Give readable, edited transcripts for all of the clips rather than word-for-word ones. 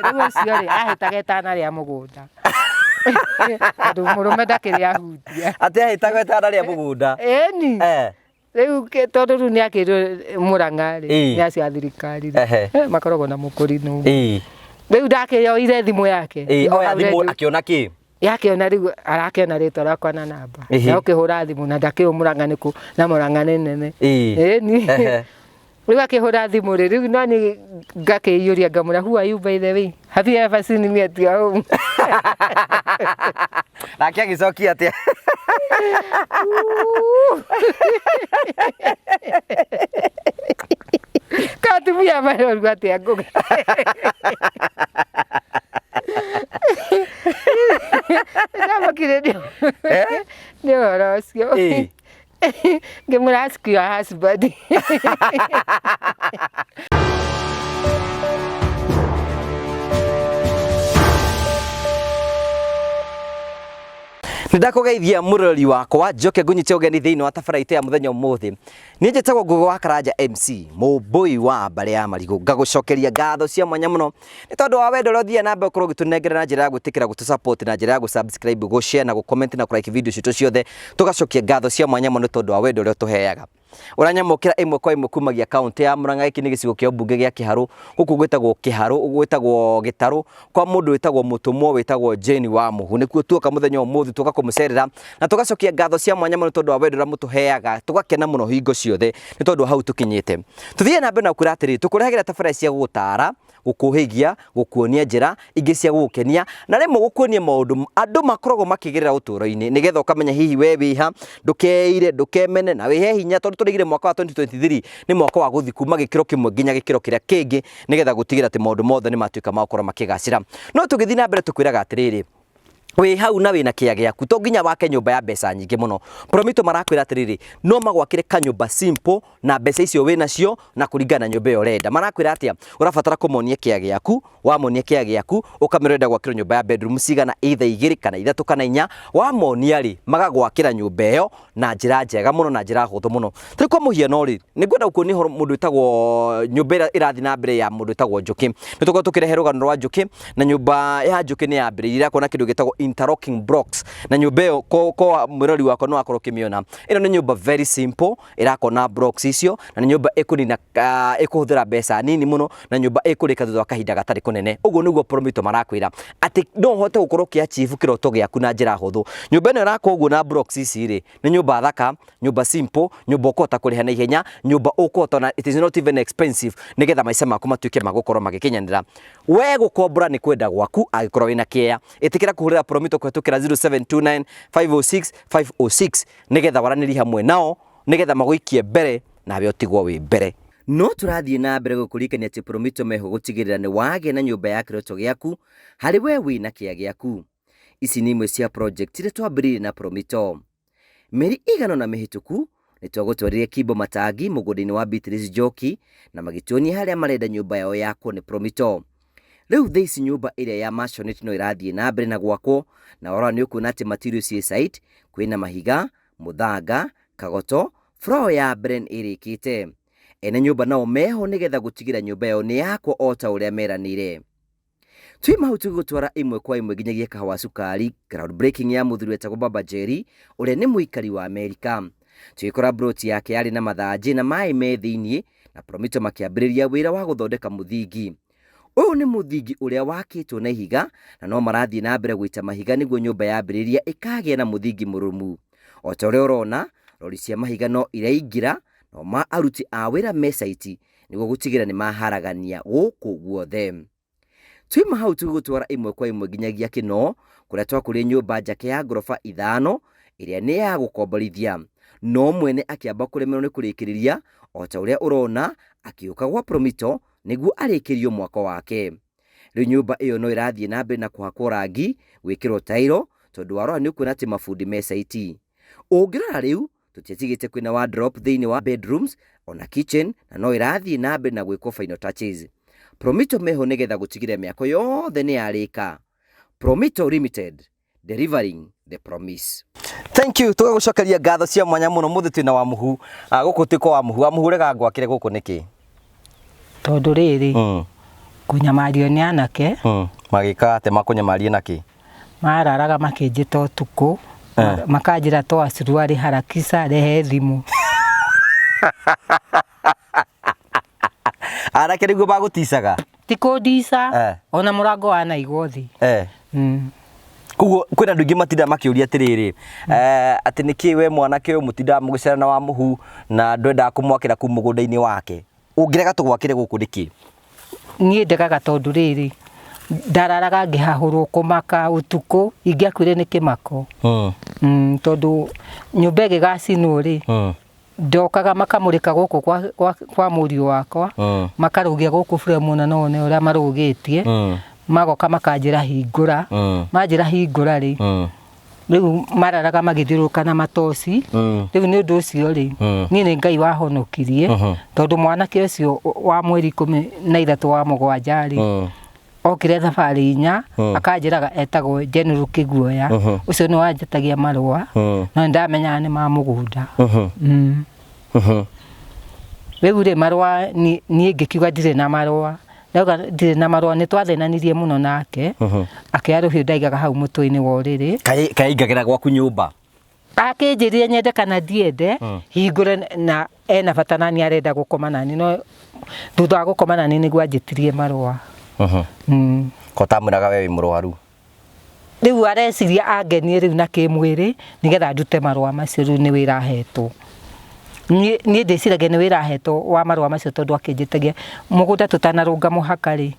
Rĩu ũcio rĩ ahĩtaga ĩtana rĩa mũgũnda, tondũ mũrũme ndakĩrĩ ahutia. Atĩ ahĩtaga ĩtana rĩa mũgũnda? Ĩni. Rĩu tondũ rĩu nĩ akĩrwo Mũrang'a rĩ, nĩ acio a thirikari rĩ, makoragwo na mũkũrinũ. Rĩu ndakĩoire thimũ yake. Oya thimũ akĩona kĩ? Yakĩona rĩu arakĩona rĩtwa rĩakwa na namba. Na ũkĩhũra thimũ na ndakĩũĩ Mũrang'a nĩkũ, na Mũrang'a nĩ nene. Ĩni. Rĩu akĩhũra thimũ rĩ, rĩu no niĩ ngakĩiyũria ngamwĩra, "Who are you, by the way? Have you ever seen me at your home?" Nake agĩcokia atĩa? Katumia maroruga atĩa ngũgĩ? Ndamakire nĩ ũhoro ũcio. Ngĩmwĩra, "Ask your husband." Nĩ ndakũgeithia mũrori wakwa, njoke ngũnyite ũgeni thĩinĩ wa tabara itũ ya mũthenya ũmũthĩ. Niĩ njĩtagwo Ngũgĩ wa Karanja MC, mũmbũi wa mbarĩ ya marigũ. Ngagũcokeria ngatho cia mwanya mũno nĩ tondũ wa wendo ũrĩa ũthiaga na mbere gũkorwo ũgĩtũnengera na njĩra ya gwĩtĩkĩra gũtũ support, na njĩra ya gũ subscribe, gũ share na gũ comment na kũ like video citũ ciothe. Tũgacokia ngatho cia mwanya mũno nĩ tondũ wa wendo ũrĩa ũtũheaga. Ũranyamũkĩra ĩmwe kwa ĩmwe kumagia kaũntĩ ya Murang'a. Gĩkĩ nĩ gĩcigo kĩa ũmbunge gĩa Kĩharũ, gũkũ gwĩtagwo Kĩharũ, gwĩtagwo Gĩtarũ, kwa mũndũ wĩtagwo mũtũmwo wĩtagwo Jane wa Mũhu. Nĩkuo tuoka mũthenya ũmũthĩ, tuoka kũmũcerera na tũgacokia ngatho cia mwanya mũno tondũ wa wendo ũrĩa mũtũheaga. Tũgakena mũno hingo ciothe nĩ tondũ wa hau tũkinyĩte. Tũthiĩ na mbere na kwĩra atĩrĩrĩ, tũkũrehagĩra tabarĩra cia gũgũtara, gũkũhĩgia, gũkuonia njĩra ingĩ cia gũgũkenia, na rĩmwe gũkuonia maũndũ andũ makoragwo makĩgerera ũtũũro-inĩ, nĩgetha ũkamenya hihi we wĩha. Ndũkeire, ndũkemene na wĩhe hinya, tondũ tũrĩgire mwaka wa 2023 nĩ mwaka wa gũthiĩ kuma gĩkĩro kĩmwe nginya gĩkĩro kĩrĩa kĩngĩ, nĩgetha gũtigĩra atĩ maũndũ mothe nĩ matuĩka ma gũkorwo makĩgacĩra. No tũgĩthiĩ na mbere tũkwĩraga atĩrĩrĩ, wĩ hau na wĩna kĩa gĩaku, to nginya wake nyũmba ya mbeca nyingĩ mũno. Promito marakwĩra atĩrĩrĩ, no magwakĩre kanyũmba simple na mbeca icio wĩ nacio na kũringana na nyũmba ĩyo ũrenda. Marakwĩra atĩa? Ũrabatara kũmonia kĩa gĩaku. Wamonia kĩa gĩaku, ũkamĩra ũrenda gwakĩrwo nyũmba ya bedroom cigana, either igĩrĩ kana ithatũ kana inya. Wamonia rĩ, magagwakĩra nyũmba ĩyo na njĩra njega mũno na njĩra hũthũ mũno. Tarĩu kwa mũhiano rĩ, nĩ ngwenda gũkuonia ũhoro mũndũ wĩtagwo, nyũmba ĩrĩa ĩrathiĩ na mbere ya mũndũ wĩtagwo Njũkĩ. Nĩ tũkoragwo tũkĩrehe rũgano rwa Njũkĩ, na nyũmba ya Njũkĩ nĩ yambĩrĩirie ĩrakwo na kĩndũ gĩtagwo interlocking blocks, na nyũmba ĩyo kwa mwĩrori wakwa nĩ wakorwo ũkĩmĩona. Ĩno nĩ nyũmba very simple ĩrakwo na blocks icio, na nĩ nyũmba ĩkũnina, ĩkũhũthĩra mbeca nini mũno, na nyũmba ĩkũrĩka thutha wa kahinda gatarĩ kũnene. Ũguo nĩguo Promito marakwĩra atĩ no ũhote gũkorwo ũkĩ achieve kĩroto gĩaku na njĩra hũthũ. Nyũmba ĩno ĩrakwo ũguo na blocks ici rĩ, nĩ nyũmba thaka, nyũmba simple, nyũmba ũkũhota kũrĩha na ihenya, nyũmba ũkũhota na it is not even expensive, nĩgetha maica maku matuĩke ma gũkorwo magĩkinyanĩra. We gũkombora nĩ kwenda gwaku. Angĩkorwo wĩna kĩea, ĩtĩkĩra kũhũrĩra Promito kũhetũkĩra 0729 506 506, nĩgetha waranĩrie hamwe nao, nĩgetha magũikie mbere nawe ũtigwo wĩ mbere. No tũrathiĩ na mbere gũkũririkania atĩ Promito meho gũtigĩrĩra nĩ wagĩa na nyũmba ya kĩroto gĩaku harĩ we wĩna kĩa gĩaku. Ici nĩ imwe cia project iria twambĩrĩirie na Promito. Mĩeri ĩigana ũna mĩhĩtũku, nĩ twagũtwarire Kimbo Matangi mũgũnda-inĩ wa Beatrice Njoki na magĩtuonia harĩa marenda nyũmba yao yakwo nĩ Promito. Rĩu thaa ici nyũmba ĩrĩa ya maisonette no ĩrathiĩ na mbere na gwakwo, na warora nĩ ũkuona atĩ materials ciĩ site, kwĩna mahiga, mũthanga, kagoto, floor ya mbere nĩ ĩrĩkĩte. Ene nyũmba nao meho nĩgetha gũtigĩrĩra nyũmba yao nĩ yakwo o ta ũrĩa meranĩire. Twima hau tũgĩgũtwara ĩmwe kwa ĩmwe nginyagia Kahawa Cukari, ground breaking ya mũthuri wetagwo Baba Jerry, ũrĩa nĩ mũikari wa Amerika. Tũgĩkora broti yake yarĩ na mathanjĩ na maĩ me thĩiniĩ, na Promito makĩambĩrĩria wĩra wa gũthondeka mũthingi. Ũyũ nĩ mũthingi ũrĩa wakĩtwo na ihiga, na no marathiĩ na mbere gũita mahiga nĩguo nyũmba yambĩrĩria ĩkagĩa na mũthingi mũrũmu. O ta ũrĩa ũrona, rori cia mahiga no iraingĩra, nao ma aruti a wĩra me caiti nĩguo gũtigĩrĩra nĩ maharagania gũkũ guothe. Twauma hau tũgĩgũtwara ĩmwe kwa ĩmwe nginyagia Kĩnoo, kũrĩa twakũrire nyũmba njake ya ngoroba ithano ĩrĩa nĩ ya gũkomborithia. No mwene akĩamba kũremerwo nĩ kũrĩkĩrĩria, o ta ũrĩa ũrona akĩũka gwa Promito nĩguo arĩkĩrio mwako wake. Rĩu nyũmba ĩyo no ĩrathiĩ na mbere na kũhakwo rangi, gwĩkĩrwo tairo, tondũ warora nĩ ũkuona atĩ mabundi me caiti. Ũngĩrora rĩu tũtiatigĩte kwĩna wardrobe thĩinĩ wa bedrooms ona kitchen, na no ĩrathiĩ na mbere na gwĩkwo final touches. Promito meho nĩgetha gũtigĩrĩra mĩako yothe nĩ yarĩka. Promito Limited, delivering the promise. Thank you, tũgagũcokeria ngatho cia mwanya mũno. Mũthĩ twĩna wa mũhu. Gũkũ twĩ kwa wa mũhu. Wa mũhu, rega ngwakĩre gũkũ nĩkĩ? Tondũ rĩrĩ, Kũnyamario nĩ anake. Magĩkaga atĩa makũnyamarie na kĩ? Mararaga makĩnjĩta ũtukũ. Makanjĩra toa suruali harakisha rehe thimũ. Anake nĩguo magũticaga? Ti kũndica. Ona mũrango wanaigwo thĩ. Koguo kwĩna andũ aingĩ matindaga makĩũria atĩrĩrĩ, atĩ nĩkĩ we mwanake ũyũ mũtindaga mũgĩcera na Wamũhu na ndwendaga kũmwakĩra kũu mũgũnda-inĩ wake? Ũngĩrega tũgwakĩre gũkũ nĩkĩ? Niĩ ndegaga tondũ rĩrĩ, ndararaga ngĩhahũrwo kũmaka ũtukũ, ingĩakuire nĩ kĩmako. Tondũ nyũmba ĩgĩgacinwo rĩ, ndokaga makamũrĩka gũkũ kwa mũriũ wakwa, makarũgia gũkũ frame na no one ũrĩa marũgĩtie, magoka makanjĩra hingũra, manjĩra hingũra rĩ, rĩu mararaga magĩthiũrũrũka na matoci. Rĩu nĩ ũndũ ũcio rĩ, niĩ nĩ Ngai wahonokirie, tondũ mwanake ũcio wa mweri 13 wa 7 rĩ, okire thabarĩ 4, akanjĩraga etagwo General Kĩguoya, ũcio nĩ wanjĩtagia marũa, no nĩ ndamenyaga nĩ ma mũgũnda. Rĩu rĩ marũa niĩ ngĩkiuga ndirĩ na marũa, ndauga ndirĩ na marũa, nĩ twathĩnanirie mũno nake, akĩoya rũhiũ ndaigaga hau mũtwe-inĩ wa ũrĩrĩ. Kaĩ aingagĩra gwaku nyũmba? Akĩnjĩrire nyende kana ndiende, hingũre na ena bata nani arenda gũkoma nani, no thutha wa gũkoma nani nĩguo anjĩtirie marũa. Ko tamwĩraga we wĩ mũrwaru? Rĩu areciria angenie rĩu na kĩmwĩrĩ nĩgetha ndute marũa macio, rĩu nĩ wĩra ahetwo. Niĩ ndĩciragia nĩ wĩra ahetwo wa marũa macio tondũ akĩnjĩtagia mũgũnda tũtanarũnga mũhaka rĩ,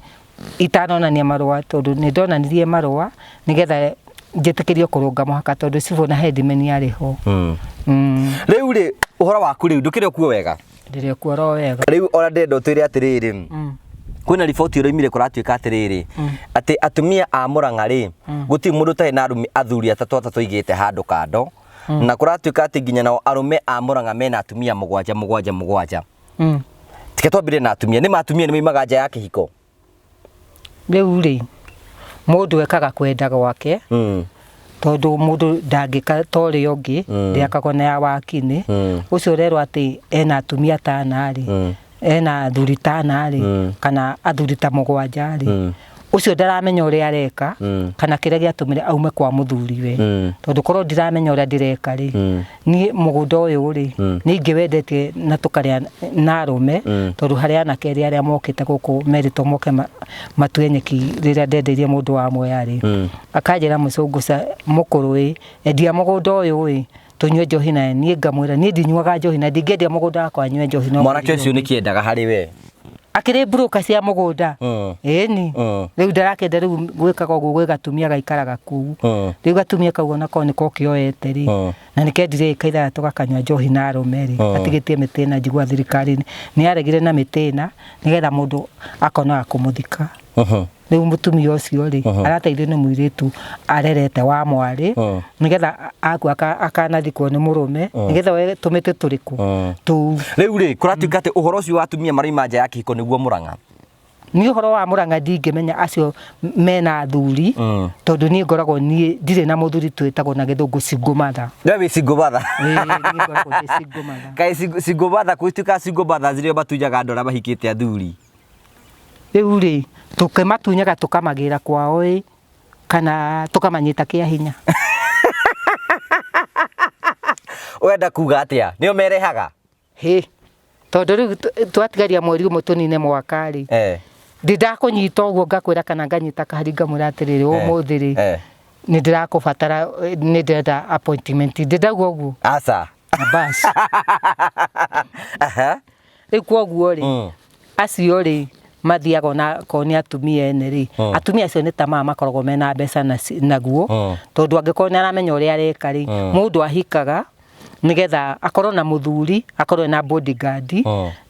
itanonania marũa tondũ nĩ ndonanirie marũa nĩgetha njĩtĩkĩrio kũrũnga mũhaka tondũ cibũ na headman arĩ ho. Rĩu rĩ, ũhoro waku rĩu ndũkĩrĩ o kuo wega? Ndĩrĩ o kuo oro wega. Rĩu ona ndĩrenda ũtwĩre atĩrĩrĩ, kwĩna riboti ĩroimire kũratuĩka atĩrĩrĩ, atĩ atumia a Mũrang'a rĩ, gũtirĩ mũndũ ũtarĩ na arũme athuri atatũ atatũ aigĩte handũ kando, na kũratuĩka atĩ nginya nao arũme a Mũrang'a mena atumia 7 7 7. Tiga twambĩrĩrie na atumia, nĩ ma atumia nĩ maumaga nja ya kĩhiko? Rĩu rĩ, mũndũ ekaga kwenda gwake, tondũ mũndũ ndangĩka ta ũrĩa ũngĩ, ndĩakagwo na ya wakinĩ. Ũcio ũrerwo atĩ ena atumia ta ana rĩ, ena athuri ta ana rĩ, kana athuri ta 7 rĩ, ũcio ndaramenya ũrĩa areka, kana kĩrĩa gĩatũmire aume kwa mũthuriwe. Tondũ korwo ndiramenya ũrĩa ndĩreka rĩ, niĩ mũgũnda ũyũ rĩ, nĩ ingĩwendetie na tũkarĩa na arũme, tondũ harĩ anake erĩ arĩa mokĩte gũkũ merĩtwo moke matue nyeki rĩrĩa ndendeirie mũndũ wa Mwea rĩ, akanjĩra mũcũngũ mũkũrũ ĩ, endia mũgũnda ũyũ ĩ, tũnyue njohi naye. Niĩ ngamwĩra niĩ ndinyuaga njohi na ndingĩendia mũgũnda wakwa nyue njohi. Mwanake ũcio nĩ kĩendaga harĩ we? Akĩrĩ broker cia mũgũnda. Ĩni. Rĩu ndarakĩenda rĩu gwĩkaga ũguo gwĩ gatumia gaikaraga kũu. Rĩu gatumia kau onako nĩko kĩoete rĩ. Na nĩkendire ĩka 6 gakanyua njohi na arũme rĩ. Gatigĩtie mĩtĩ ĩna njigua thirikari nĩ yaregire na mĩtĩ ĩna nĩgetha mũndũ akona wa kũmũthika. Rĩu mũtumia ũcio rĩ, arateithio nĩ mũirĩtu arerete wa mwarĩ, nĩgetha akua akanathikwo nĩ mũrũme, nĩgetha we tũmĩtĩ tũrĩkũ? Tũu. Rĩu rĩ, kũratuĩka atĩ ũhoro ũcio wa atumia maroima nja ya kĩhiko nĩguo Mũrang'a? Niĩ ũhoro wa Mũrang'a ndingĩmenya acio mena athuri, tondũ niĩ ngoragwo niĩ ndirĩ na mũthuri, twĩtagwo na gĩthũngũ single mother. We wĩ single mother? Ĩĩ, niĩ ngoragwo ndĩ single mother. Kaĩ single mother gũtuĩkaga single mothers rĩo matunyaga andũ arĩa mahikĩte athuri? Rĩu rĩ, tũkĩmatunyaga tũkamagĩra kwao ĩ, kana tũkamanyita kĩa hinya. Ũrenda kuga atĩa? Nĩo merehaga? Hĩ, tondũ rĩu twatigaria mweri ũmwe tũnine mwaka rĩ, ndindakũnyita ũguo ngakwĩra kana nganyita kahari ngamwĩra atĩrĩrĩ, ũmũthĩ rĩ, nĩ ndĩrakũbatara, nĩ ndĩrenda appointment, ndĩndauga ũguo? Aca. Bas. Rĩu kwoguo rĩ, acio rĩ, mathiaga ona korwo nĩ atumia ene rĩ, atumia acio nĩ tamaa makoragwo mena mbeca naguo, tondũ angĩkorwo nĩ aramenya ũrĩa areka rĩ, mũndũ ahikaga nĩgetha akorwo na mũthuri, akorwo ena bodyguard,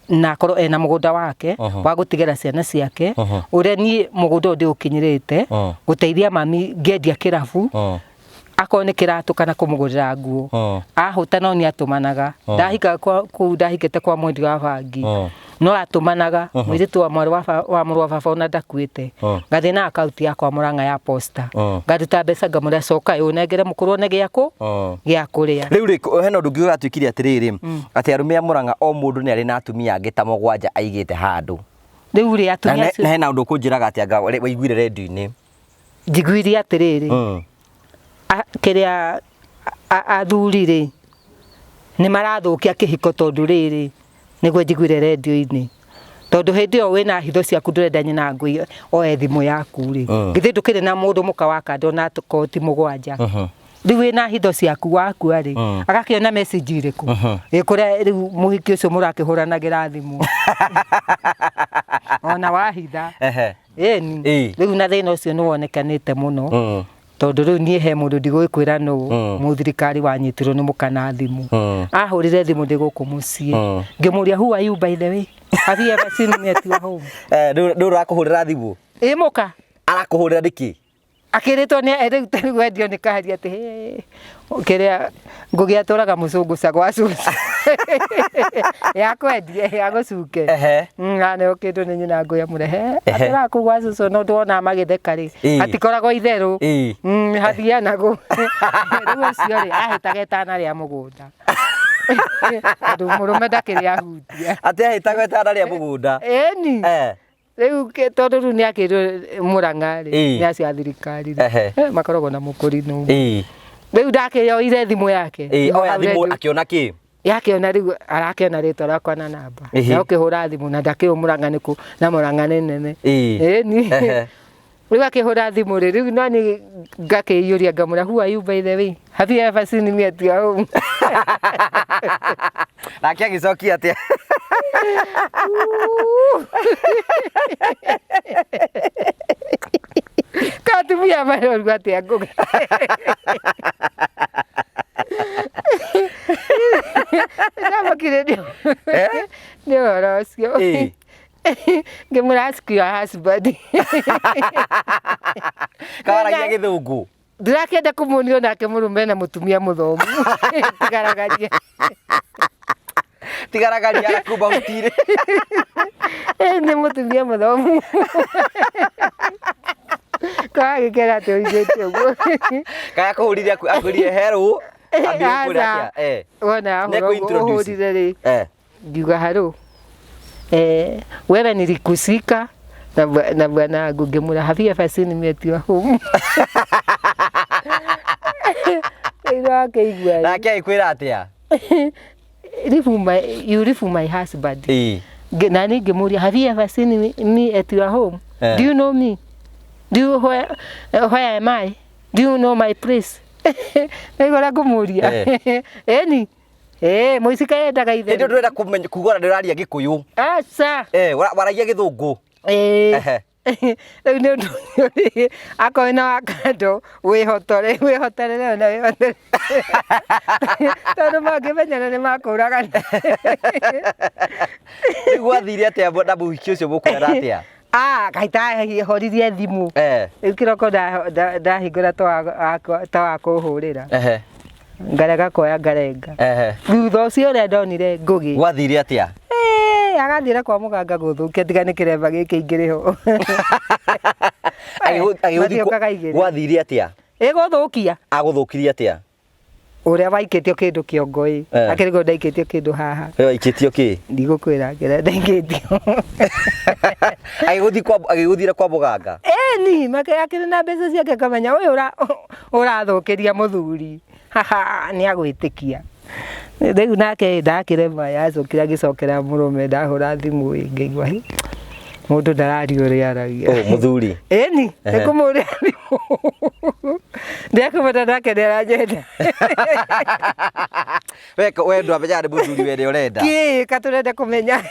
na akorwo ena mũgũnda wake wa gũtigĩra ciana ciake, ũrĩa niĩ mũgũnda ũyũ ndĩũkinyĩrĩte, gũteithia mami ngĩendia kĩrabu, akorwo nĩ kĩratũ kana kũmũgũrĩra nguo. Ahũta no nĩ atũmanaga. Ndahika kũu ndahikĩte kwa mwendia wa bangi. No atũmanaga mũirĩtu wa mwarĩ wa mũrũ wa baba ona ndakuĩte. Ngathiĩ na akaunti yakwa Mũrang'a ya posta. Ngaruta mbeca ngamwĩra coka ĩ ũnengere mũkũrũ one gĩa kũrĩa. Rĩu rĩ, hena ũndũ ũngĩ ũratuĩkire atĩrĩrĩ, atĩ arũme a Mũrang'a o mũndũ nĩ arĩ na atumia angĩ ta 7 aigĩte handũ. Rĩu rĩ atumia acio Na hena ũndũ ũkũnjĩraga atĩ anga waiguire redio-inĩ. Njiguire atĩrĩrĩ, kĩrĩa athuri rĩ nĩ marathũkia kĩhiko tondũ rĩrĩ, nĩguo njiguire redio-inĩ, tondũ hĩndĩ ĩyo wĩna hitho ciaku ndũrenda nyina ngũi oe thimũ yaku rĩ, githĩ ndũkĩrĩ na mũndũ mũka wa kando na koti 7? Rĩu wĩna hitho ciaku wakua rĩ, agakĩona message irĩkũ ĩkũrĩa rĩu mũhiki ũcio mũrakĩhũranagĩra thimũ ona wahitha. Ĩni. Rĩu na thĩna ũcio nĩ wonekanĩte mũno, tondũ rĩu niĩ he mũndũ ndigũgĩkwĩra nũ, mũthirikari wanyitirwo nĩ mũka na thimũ. Ahũrire thimũ ndĩ gũkũ mũciĩ, ngĩmũria, "Who are you, by the way? Have you ever seen me at your home?" Nũ ũrakũhũrĩra thimũ? Ĩ mũka. Arakũhũrĩra nĩkĩ? Akĩrĩtwo nĩ rĩu rĩu wendio nĩ kahari atĩ "Hĩ, kĩrĩa Ngũgĩ atũraga mũcũngũca gwa cucu ya kwendia ya gũcuke." Aneo kĩndũ nĩ nyina ngũya mũrehe atũraga kũu gwa cucu, no ndwonaga magĩtheka rĩ, hatikoragwo itherũ. Hathianagwo rĩu. Ũcio rĩ ahĩtaga ĩtana rĩa mũgũnda tondũ mũrũme ndakĩrĩ ahutia. Atĩ ahĩtaga ĩtana rĩa mũgũnda? Ĩni. Rĩu tondũ rĩu nĩ akĩrwo Mũrang'a rĩ, nĩ acio a thirikari rĩ, makoragwo na mũkũrinũ. Rĩu ndakĩoire thimũ yake. Oya thimũ akĩona kĩ? Yakĩona rĩu arakĩona rĩtwa rĩakwa na namba. Na ũkĩhũra thimũ na ndakĩũĩ Mũrang'a nĩ kũ, na Mũrang'a nĩ nene. Ĩni. Rĩu akĩhũra thimũ rĩ, rĩu no niĩ ngakĩiyũria ngamũra, "Who are you, by the way? Have you ever seen me at your home?" Nake agĩcokia atĩa? Katumia marorwo atĩa Ngũgĩ? Ndamakire nĩ ũhoro ũcio. Ngĩmwĩra, "Ask your husband." Kawaragia gĩthũngũ? Ndirakĩenda kũmuonia onake mũrũme na mũtumia mũthomu. Tigaragaria. Tigaragaria arakumba huti-inĩ. Nĩ mũtumia mũthomu. Kagĩkera atĩ ũigĩte ũguo. Kaya akũhũrire akwĩrire hello, ambire kwĩra Aca. atĩa? Wona ahũra Nĩekũ ũguo introduce. ũhũrire rĩ. Ngiuga haro. Wewe nilikusika na bwana wangu, ngĩmwĩra, "Have you ever seen me at your home?" Rĩu akĩigua. Nake agĩkwĩra atĩa? You leave my husband. Na niĩ ngĩmũria, "Have you ever seen me at your home? Do you know me? Do you where am I? Do you know my place?" Nĩguo ũrĩa ngũmũria. Ĩni. Mũici kaendaga Hĩndĩ ĩyo itherũ. ndũrenda kũmenya kuga ona ndũraria gĩkũyũ. Aca. Waragia gĩthũngũ. Rĩu nĩ ũndũ ũcio rĩ, akorwo wĩna wa kando wĩhotore wĩhotorere na wĩhotorere tondũ mangĩmenyana nĩ makũragana. Rĩu gwathire atĩa na mũhiki ũcio mũkwĩrana atĩa? Ah, kaĩ ndahoririe thimũ. Rĩu kĩroko ndahingũra ta wa kũhũrĩra. Ngarega kuoya ngarenga. Thutha ũcio ũrĩa ndonire Ngũgĩ. Gwathire atĩa? Agathiĩra kwa mũganga gũthũkia tiga nĩ kĩremba gĩkĩ ingĩrĩ ho. Matiũkaga igĩrĩ. Gwathire atĩa? Ĩgũthũkia. Agũthũkirie atĩa? Ũrĩa waikĩtio kĩndũ kĩongo ĩ. Akĩrĩ guo ndaikĩtio kĩndũ haha. We waikĩtio kĩ? Ndigũkwĩra kĩrĩa ndaikĩtio. Agĩgũthiĩ kwa agĩgũthiĩra kwa mũganga. Ĩni, akĩrĩ na mbeca ciake akamenya ũyũ ũrathũkĩria mũthuri. Haha nĩ agwĩtĩkia. Rĩu nake ndakĩrema yacokire agĩcokera mũrũme ndahũra thimũ ĩ ngĩigua hĩ mũndũ ndararia ũrĩa aragia. Ũ mũthuri. Ĩni, nĩ kũmũhũrĩra thimũ. Ndekũmenya nake nĩ aranyenda. We ndwamenyaga nĩ mũthuri wene ũrenda. Kĩ ka tũrenda kũmenya.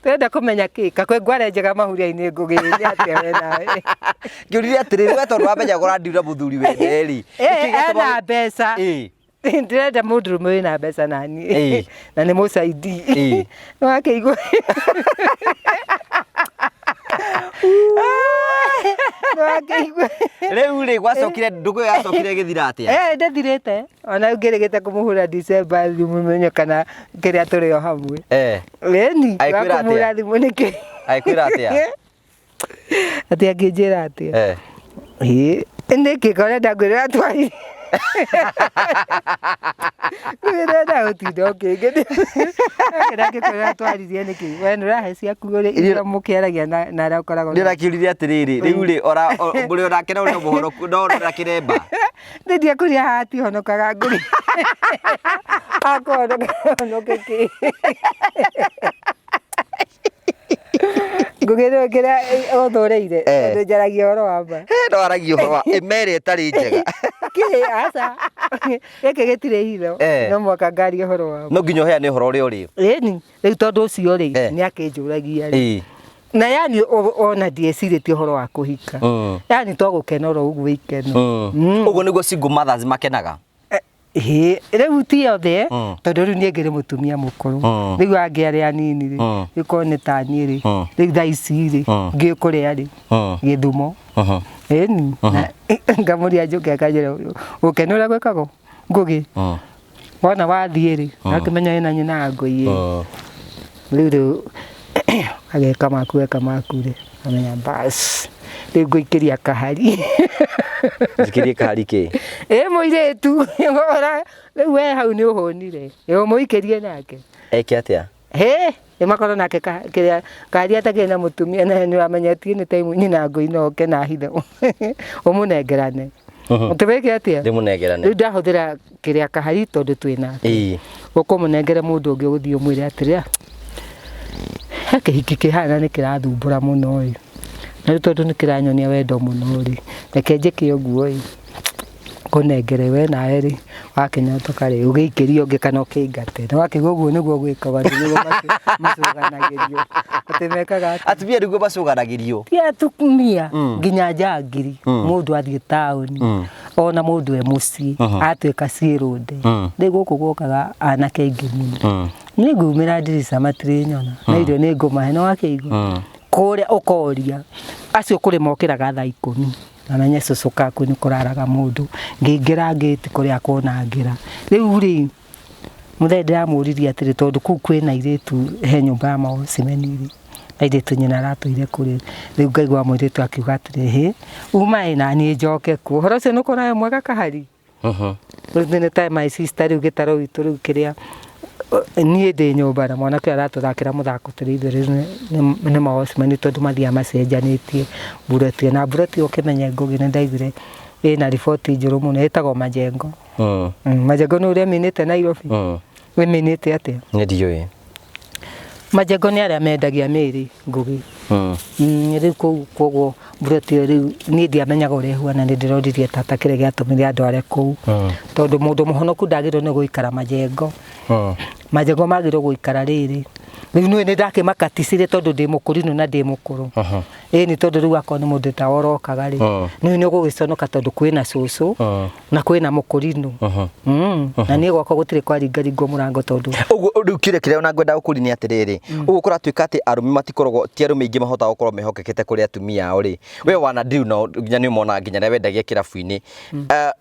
Tũrenda kũmenya kĩ ka kwĩ ngware njega mahuria-inĩ Ngũgĩ nĩ atĩa we nawe. Ngĩũrire atĩrĩrĩ, we tondũ wamenyaga ũrandiura mũthuri wene rĩ. Ena mbeca. Ndĩrenda mũndũrũme wĩna mbeca na niĩ na nĩ mũcaidi. Nĩwakĩigua? Nĩwakĩigua? Rĩu rĩ gwacokire ndũgũ ĩyo yacokire ĩgĩthira atĩa? Ndĩthirĩte. Ona rĩu ngĩrĩgĩte kũmũhũra December thimũ menye kana kĩrĩa tũrĩ o hamwe. Ĩni, Agĩkwĩra atĩa? wakũmũhũra thimũ nĩkĩ? Agĩkwĩra atĩa? Atĩ angĩnjĩra atĩa? Ĩ, nĩkĩ ka ũrenda ngwĩre atwari? Ndĩrenda gũtinda ũkĩngenia. Kĩrĩa ngĩkwĩra twaririe nĩkĩ? We nĩ ũrahe ciaku ũrĩ iria mũkĩaragia na arĩa ũkoragwo nao. Ndĩrakĩũririe atĩrĩrĩ, rĩu rĩ, ora mũrĩ onake na ũrĩ o mũhonoku no na kĩremba. Niĩ ndiekũria haha tihonokaga ngũrĩ. Akũhonoka honoke kĩ? Ngũgĩ nĩwe kĩrĩa ũthũrĩire tondũ njaragia ũhoro wa ma. No aragia ũhoro wa ĩma ĩrĩa ĩtarĩ njega. Kĩ aca gĩkĩ gĩtirĩ hitho no mũhaka ngarie ũhoro wa ma. No nginya ũheane ũhoro ũrĩa ũrĩ. Ĩni rĩu tondũ ũcio rĩ nĩ akĩnjũragia rĩ na yani ona ndiecirĩtie ũhoro wa kũhika yani to gũkena oro ũguo ikeno. Ũguo nĩguo single mothers makenaga. Ĩĩ rĩu ti othe tondũ rĩu niĩ ngĩrĩ mũtumia mũkũrũ rĩu angĩ arĩa anini rĩ rĩu korwo nĩ ta niĩ rĩ rĩu thaa ici rĩ ngĩkũrĩa rĩ Gĩthumo ĩni na ngamũria njũke akanjĩra gũkena ũrĩa gwĩkagwo Ngũgĩ wona wathiĩ rĩ akĩmenya wĩna nyina wa ngũi ĩ rĩu rĩu ageka maku eka maku rĩ amenya bas rĩu ngũikĩria kahari. Njikĩrie kahari kĩ? Ĩ mũirĩtu ora rĩu we hau nĩ ũhũnire ĩ ũmũikĩrie nake. Eke atĩa? Hĩ ĩ makorwo nake kĩrĩa kahari atakĩrĩ na mũtumia na nĩ ũramenya ti any time nyina ngũi no oke na hithe ũmũnengerane. Ũtũmĩke atĩa? Ndĩmũnengerane. Rĩu ndahũthĩra kĩrĩa kahari tondũ twĩ nake. Ũkũmũnengere mũndũ ũngĩ ũgũthiĩ ũmwĩre atĩrĩ, he kĩhiki kĩhana nĩ kĩrathumbũra mũno ĩ, na rĩu tondũ nĩ kĩranyonia wendo mũno rĩ, reke njĩke ũguo ĩ, ngũnengere we nawe rĩ, wakĩnyotoka rĩ, ũgĩikĩrie ũngĩ kana ũkĩingate. Nĩ wakĩigua ũguo nĩguo gwĩkagwo atĩ nĩguo macũganagĩrio, atĩ mekaga atĩa? Atumia nĩguo macũganagĩrio. Ti atumia, nginya njangiri, mũndũ athiĩ taũni, ona mũndũ e mũciĩ, atuĩka ciĩrũnde, rĩu gũkũ gũkaga anake aingĩ mũno. Niĩ ngumĩra ndirica matirĩnyona, na irio nĩ ngũmahe, nĩ wakĩigua? Kũrĩa ũkoria, acio kũrĩ mokĩraga thaa ikũmi. Mamenye cũcũ kaku nĩ kũraraga mũndũ, ngĩingĩra ngĩti kũrĩa kũnangĩra. Rĩu rĩ, mũthee ndĩramũririe atĩrĩ, tondũ kũu kwĩna airĩtu he nyũmba ya mawocimeni rĩ, airĩtu nyina aratũire kũrĩa, rĩu ngaigua mũirĩtu akiuga atĩrĩ, hĩ, uma ĩ naniĩ njoke kuo. Ũhoro ũcio nĩ ũkuona wĩ mwega kahari? Rĩu nĩ ta my sister rĩu gĩtarũ gitũ rĩu kĩrĩa niĩ ndĩ nyũmba na mwanake ũyũ aratũthakĩra mũthako tũrĩ ithuerĩ nĩ mawocimeni tondũ mathiaga macenjanĩtie mburoti na mburoti ũkĩmenye Ngũgĩ nĩ ndaiguire ĩna riboti njũru mũno ĩtagwo Majengo. Majengo nĩ ũrĩa ĩminĩte Nairobi? Ĩminĩte atĩa? Niĩ ndiũĩ. Majengo nĩ arĩa mendagia mĩĩrĩ Ngũgĩ. Rĩu kũu koguo mburoti ĩyo rĩu niĩ ndiamenyaga ũrĩa ĩhuana nĩ ndĩroririe tata kĩrĩa gĩatũmire andware kũu. Tondũ mũndũ mũhonoku ndagĩrĩirwo nĩ gũikara majengo. Majengo magĩrĩirwo gũikara rĩrĩ. Rĩu niĩ nĩ ndakĩmakaticire tondũ ndĩ mũkũrinũ na ndĩ mũkũrũ. Ĩni tondũ rĩu akorwo nĩ mũndũ ta ũrokaga rĩ, nĩ nĩ ũgũgĩconoka tondũ kwĩna cũcũ na kwĩna mũkũrinũ. Na niĩ gwakwa gũtirĩ kwaringaringwo mũrango tondũ Ũguo rĩu kĩũria kĩrĩa ona ngwenda gũkũria nĩ atĩrĩrĩ, ũguo kũratuĩka atĩ arũme matikoragwo ti arũme aingĩ mahotaga gũkorwo mehokekete kũrĩ atumia ao rĩ, we wana deal nao nginya nĩ ũmonaga nginya arĩa wendagia kĩrabu-inĩ.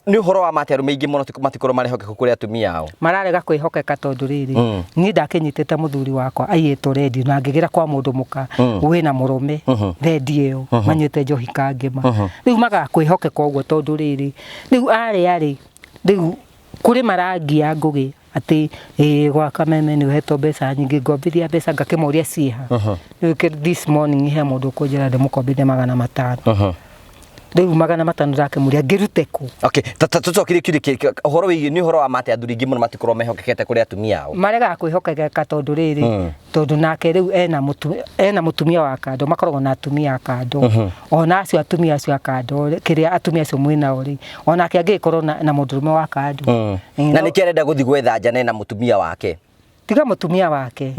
Nĩ ũhoro wa ma atĩ arũme aingĩ mũno matikoragwo marĩ ehokeku kũrĩ atumia ao? Mararega kwĩhokeka tondũ rĩrĩ, niĩ ndakĩnyitĩte mũthuri wakwa aiyĩtwo redio na ngĩgĩra kwa mũndũ mũka wĩna mũrũme redio ĩyo manyuĩte njohi kangĩma. Rĩu magaga kwĩhokeka ũguo tondũ rĩrĩ, rĩu arĩa rĩ, rĩu kũrĩ marangia Ngũgĩ atĩ ĩĩ gwa Kameme nĩ ũhetwo mbeca nyingĩ, ngombithia mbeca ngakĩmoria ciĩha. Rĩu this morning he mũndũ ũkũnjĩra ndĩmũkombithie 500. Rĩu 500 ndakĩmũria ngĩrute kũ? Okay, tũcokerie kĩũria kĩrĩ ũhoro wĩgiĩ nĩ ũhoro wa ma atĩ athuri aingĩ mũno matikoragwo mehokekete kũrĩ atumia ao. Maregaga kwĩhokeka tondũ rĩrĩ, tondũ nake rĩu ena mũtumia wa kando, makoragwo na atumia a kando. Ona acio atumia acio a kando, kĩrĩa atumia acio mwĩnao rĩ, onake angĩgĩkorwo na mũndũrũme wa kando. Na nĩkĩ arenda gũthiĩ gwetha nja na ena mũtumia wake? Tiga mũtumia wake.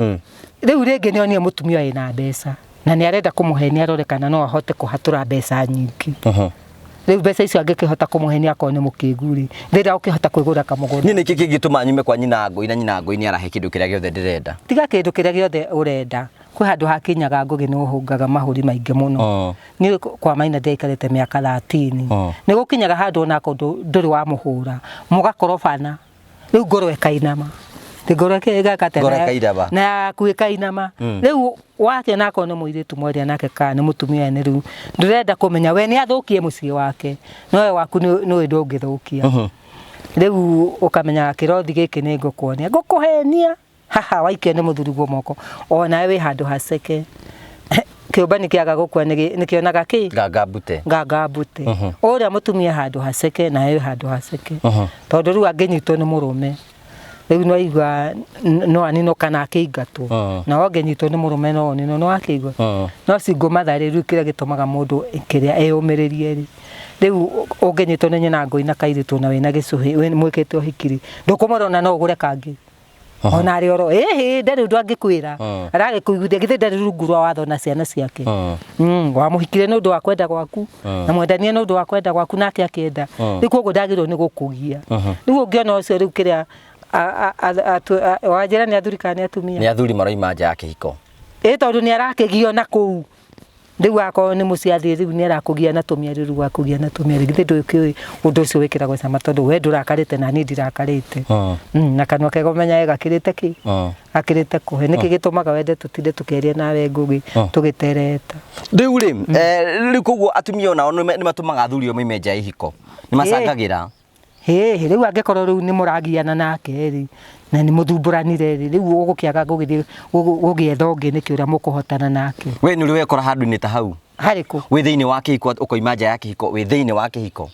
Rĩu rĩngĩ nĩ onire mũtumia wĩna mbeca na nĩ arenda kũmũhenia arore kana no ahote kũhatũra mbeca nyingĩ. Rĩu mbeca icio angĩkĩhota kũmũhenia akorwo nĩ mũkĩgu rĩ, ndĩrenda gũkĩhota kwĩgũra kamũgũnda. Niĩ nĩkĩ kĩngĩtũma nyume kwa nyina ngũi na nyina ngũi nĩ arahe kĩndũ kĩrĩa gĩothe ndĩrenda? Tiga kĩndũ kĩrĩa gĩothe ũrenda. Kwĩ handũ hakinyaga Ngũgĩ nĩ ũhũngaga mahũri maingĩ mũno. Niĩ kwa Maina ndĩraikarĩte mĩaka 13. Nĩ gũkinyaga handũ ona akorwo ndũrĩ wamũhũra, mũgakorobana. Rĩu ngoro ĩkainama. Ti ngoro ĩgeka atĩa? Ngoro ĩkainama. Na yaku ĩkainama. Rĩu wakĩona akorwo nĩ mũirĩtu mwaria nake kana nĩ mũtumia nĩ rĩu ndũrenda kũmenya we nĩ athũkie mũciĩ wake no we waku nĩ ũĩ ndũngĩthũkia. Rĩu ũkamenya kĩrothi gĩkĩ nĩ ngũkuonia, ngũkũhenia haha waikio nĩ mũthuriguo moko, onawe wĩ handũ haceke. Kĩũmbani kĩaga gũkua nĩkĩonaga kĩ? Nganga mbute. Nganga mbute. Ũrĩa mũtumia handũ haceke nawe wĩ handũ haceke. Tondũ rĩu angĩnyitwo nĩ mũrũme, rĩu no igua no aninwo kana akĩingatwo. Na ũngĩnyitwo nĩ mũrũme no ũninwo, nĩ wakĩigua? No single mother rĩ, rĩu kĩrĩa gĩtũmaga mũndũ kĩrĩa eyũmĩrĩrie rĩ, rĩu ũngĩnyitwo nĩ nyina ngũi na kairĩtu na wĩna gĩcũhĩ, mwĩkĩte ũhiki rĩ, ndũkũmwĩra ona no ũgũre kangĩ. Ona arĩ oro ĩhĩ ndarĩ ũndũ angĩkwĩra, aragĩkũiguithia githĩ ndarĩ rungu rwa watho na ciana ciake. Wamũhikire nĩ ũndũ wa kwenda gwaku, na mwendania nĩ ũndũ wa kwenda gwaku nake akĩenda. Rĩu koguo ndagĩrĩirwo nĩ gũkũgia. Rĩu ũngĩona ũcio rĩu kĩrĩa wanjĩra nĩ athuri kana nĩ atumia? Nĩ athuri maroima nja ya kĩhiko. Ĩ tondũ nĩ arakĩgio na kũu. Rĩu akorwo nĩ mũciĩ athiĩ rĩu nĩ arakũgia na tũmĩario, rĩu akũgia na tũmĩario, githĩ ndũkĩũĩ ũndũ ũcio wĩkĩragwo cama tondũ we ndũrakarĩte na niĩ ndirakarĩte. Na kanua kega ũmenyaga gakĩrĩte kĩ? Gakĩrĩte kũhe. Nĩkĩ gĩtũmaga wende tũtinde tũkĩaria nawe Ngũgĩ tũgĩtereta? Rĩu rĩ, rĩu koguo atumia onao nĩ matũmaga athuri ao moime nja ya ihiko. Nĩ macangagĩra. Hĩĩ, rĩu angĩkorwo rĩu nĩ mũragiana nake rĩ, na nĩ mũthumbũranire rĩ, rĩu ũgũkĩaga gũgĩthiĩ gũgĩetha ũngĩ nĩkĩ ũrĩa mũkũhotana nake? We nĩ ũrĩ wekora handũ-inĩ ta hau? Harĩkũ? Wĩ thĩinĩ wa kĩhiko ũkoima nja ya kĩhiko wĩ thĩinĩ wa kĩhiko.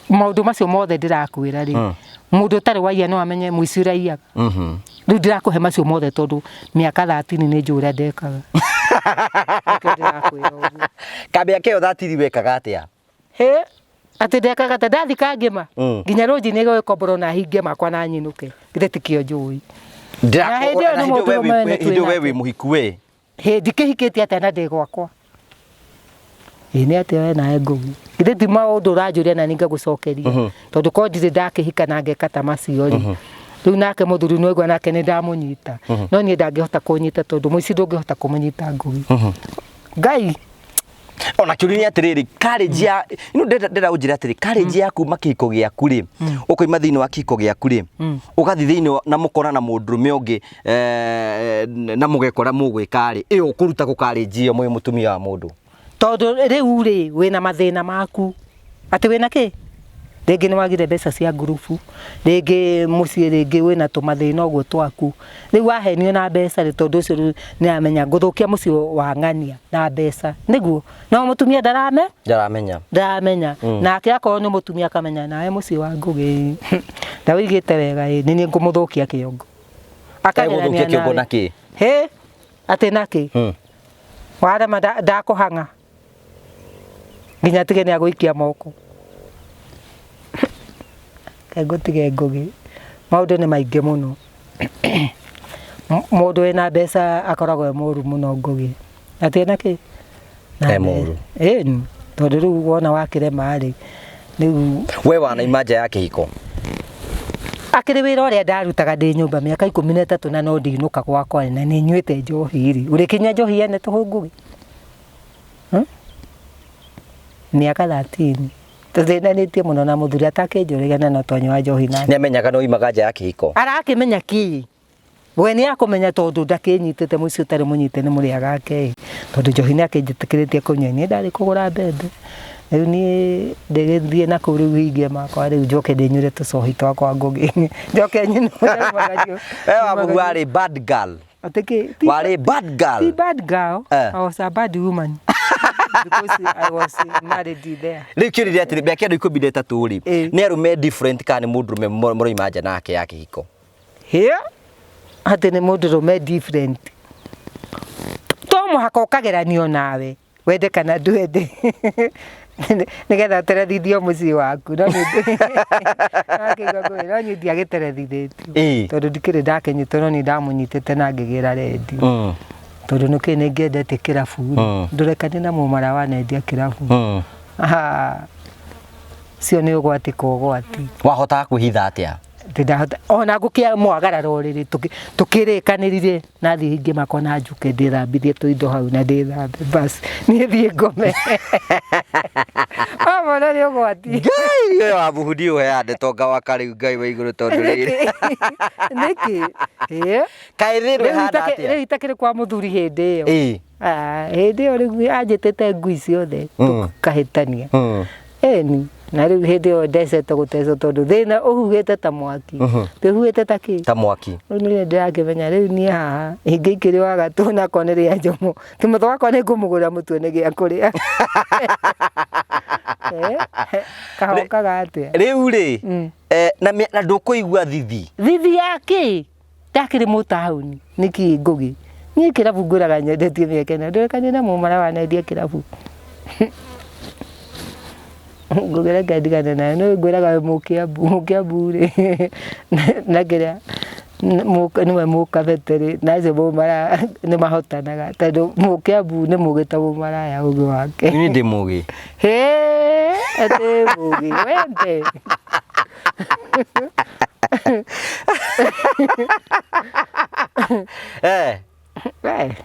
Maũndũ macio mothe ndĩrakwĩra rĩ, mũndũ ũtarĩ waiya no amenye mũici ũrĩa aiyaga. Rĩu ndĩrakũhe macio mothe tondũ mĩaka 30 nĩ njũĩ ũrĩa ndekaga. Nĩkĩo ndĩrakwĩra ũguo. Kamĩaka ĩyo 30 wekaga atĩa? Hĩ, atĩ ndekaga ta ndathika ngĩma nginya rũcinĩ gũgĩkomborwo na hinge makwa na nyinũke, githĩ tikĩo njũĩ. Na hĩndĩ ĩyo nĩ mũndũ ũmwe Hĩndĩ ĩyo we wĩ mũhiku we? Hĩ, ndikĩhikĩtie atĩa na ndĩ gwakwa. Ĩ nĩ atĩa we nawe Ngũgĩ? Githĩ ti maũndũ ũranjũria na niĩ ngagũcokeria? Tondũ korwo ndirĩ ndakĩhika na ngeka ta macio rĩ, rĩu nake mũthuri nĩ waigua nake nĩ ndamũnyita. No niĩ ndangĩhota kũnyita tondũ mũici ndũngĩhota kũmũnyita Ngũgĩ. Ngai! Ona kĩũria nĩ atĩrĩrĩ, courage ya ino ndĩrenda ũnjĩre atĩrĩ, courage ya kuma kĩhiko gĩaku rĩ, ũkoima thĩinĩ wa kĩhiko gĩaku rĩ, ũgathiĩ thĩinĩ na mũkona na mũndũrũme ũngĩ na mũgekora mũgwĩka rĩ, ĩyo ũkũruta kũ courage ĩyo mwĩ mũtumia wa mũndũ? Tondũ rĩu rĩ, wĩna mathĩna maku, atĩ wĩna kĩ? Rĩngĩ nĩ wagire mbeca cia ngurubu, rĩngĩ mũciĩ rĩngĩ wĩna tũmathĩna ũguo twaku, rĩu wahenio na mbeca rĩ, tondũ ũcio rĩu nĩ aramenya ngũthũkia mũciĩ wa ng'ania na mbeca, nĩguo? No mũtumia ndarame? Ndaramenya. Ndaramenya. Nake akorwo nĩ mũtumia akamenya nawe mũciĩ wa Ngũgĩ ndawĩigĩte wega ĩ, nĩ niĩ ngũmũthũkia kĩongo. Akagerania kĩongo na kĩ? Hĩ, atĩ na kĩ? Warema ndakũhang'a. Nginya tige nĩ agũikia moko. Reke ngũtige Ngũgĩ, maũndũ nĩ maingĩ mũno. Mũndũ wĩna mbeca akoragwo e mũru mũno Ngũgĩ. Atĩ ena kĩ? E mũru. Ĩni, tondũ rĩu wona wakĩrema rĩ, rĩu. We wanaima nja ya kĩhiko? Akĩrĩ wĩra ũrĩa ndarutaga ndĩ nyũmba mĩaka 13 na no ndinũka gwakwa na nĩ nyuĩte njohi rĩ, ũrĩkĩnyua njohi yene tũhũ Ngũgĩ? Mĩaka 13 tũthĩnanĩtie mũno na mũthuri atakĩnjũragia na no twanyua njohi nake. Nĩ amenyaga nĩ woimaga nja ya kĩhiko? Arakĩmenya kĩ? We nĩ akũmenya tondũ ndakĩnyitĩte mũciĩ ũtarĩ mũnyite nĩ mũrĩ agake ĩ. Tondũ njohi nĩ akĩnjĩtĩkĩrĩtie kũnyua niĩ ndarĩ kũgũra mbembe. Rĩu niĩ ndĩgĩthiĩ na kũu rĩu hingie makwa rĩu njoke ndĩnyuĩre tũcohi twakwa Ngũgĩ. Njoke nyinũke. We Wamũhu warĩ bad girl. Atĩ kĩ? Warĩ bad girl. Ti bad girl. I was a bad woman. Because I was married there. Rĩu kĩũria nĩ atĩrĩ, mĩaka ĩno 13 rĩ, nĩ arũme different kana nĩ mũndũrũme mũroima nja nake ya kĩhiko? Hĩ, atĩ nĩ mũndũrũme different. To mũhaka ũkageranio nawe. Wende kana ndwende nĩgetha ũterethithio mũciĩ waku no niĩ ndiagĩterethithĩtio tondũ ndikĩrĩ ndakĩnyitwo no niĩ ndamũnyitĩte na ngĩgĩra redio tondũ nĩkĩĩ nĩ ngĩendetie kĩrabu ndũrekanie na mũmara wanendia kĩrabu. Ũcio nĩ ũgwati kwa ũgwati. Wahotaga kwĩhitha atĩa? Ndahota ona ngũkĩa mwagarara ũrĩrĩ tũkĩrĩkanĩrire na thiĩ hingie makwa na njũke ndĩthambithie tũindo hau na ndĩthambe bas niĩ thiĩ ngome. Wamona nĩ ũgwati. Ngai we wa mũhu ndiũĩ ũheaga ndeto ngawaka rĩu Ngai wa igũrũ tondũ rĩrĩ. Nĩkĩ? Ĩĩ. Kaĩ thĩ ĩno ĩhana atĩa? Rĩu itakĩrĩ kwa mũthuri hĩndĩ ĩyo. Hĩndĩ ĩyo rĩu anjĩtĩte ngui ciothe tũkahĩtania. Ĩni. Na rĩu hĩndĩ ĩyo ndecete gũtecwo tondũ thĩna ũhuhĩte ta mwaki. Ũhuhĩte ta kĩ? Ta mwaki. Rĩu nĩrĩo ndĩrakĩmenya rĩu niĩ haha ingĩikĩrio wa gatũ nakwa nĩ rĩa njomo kĩmotho wakwa nĩ ngũmũgũrĩra mũtwe nĩ gĩa kũrĩa. Kahokaga atĩa? Rĩu rĩ, na ndũkũigua thithi? Thithi ya kĩ? Ndakĩrĩ mũtaũni nĩkĩ ngũgĩ? Niĩ kĩrabu ngũraga nyendetie mĩeke ĩno ndũrekanie na mũmara wanendia kĩrabu. Ngũgĩ reke ndigane nawe nĩ ngwĩraga wĩ mũkĩambu, mũkĩambu rĩ na kĩrĩa nĩwe mũkabete rĩ na acio mũmaraya nĩ mahotanaga tondũ mũkĩambu nĩ mũgĩ ta mũmaraya ũgĩ wake. Niĩ ndĩ mũgĩ. Hĩ atĩ mũgĩ wembe. We,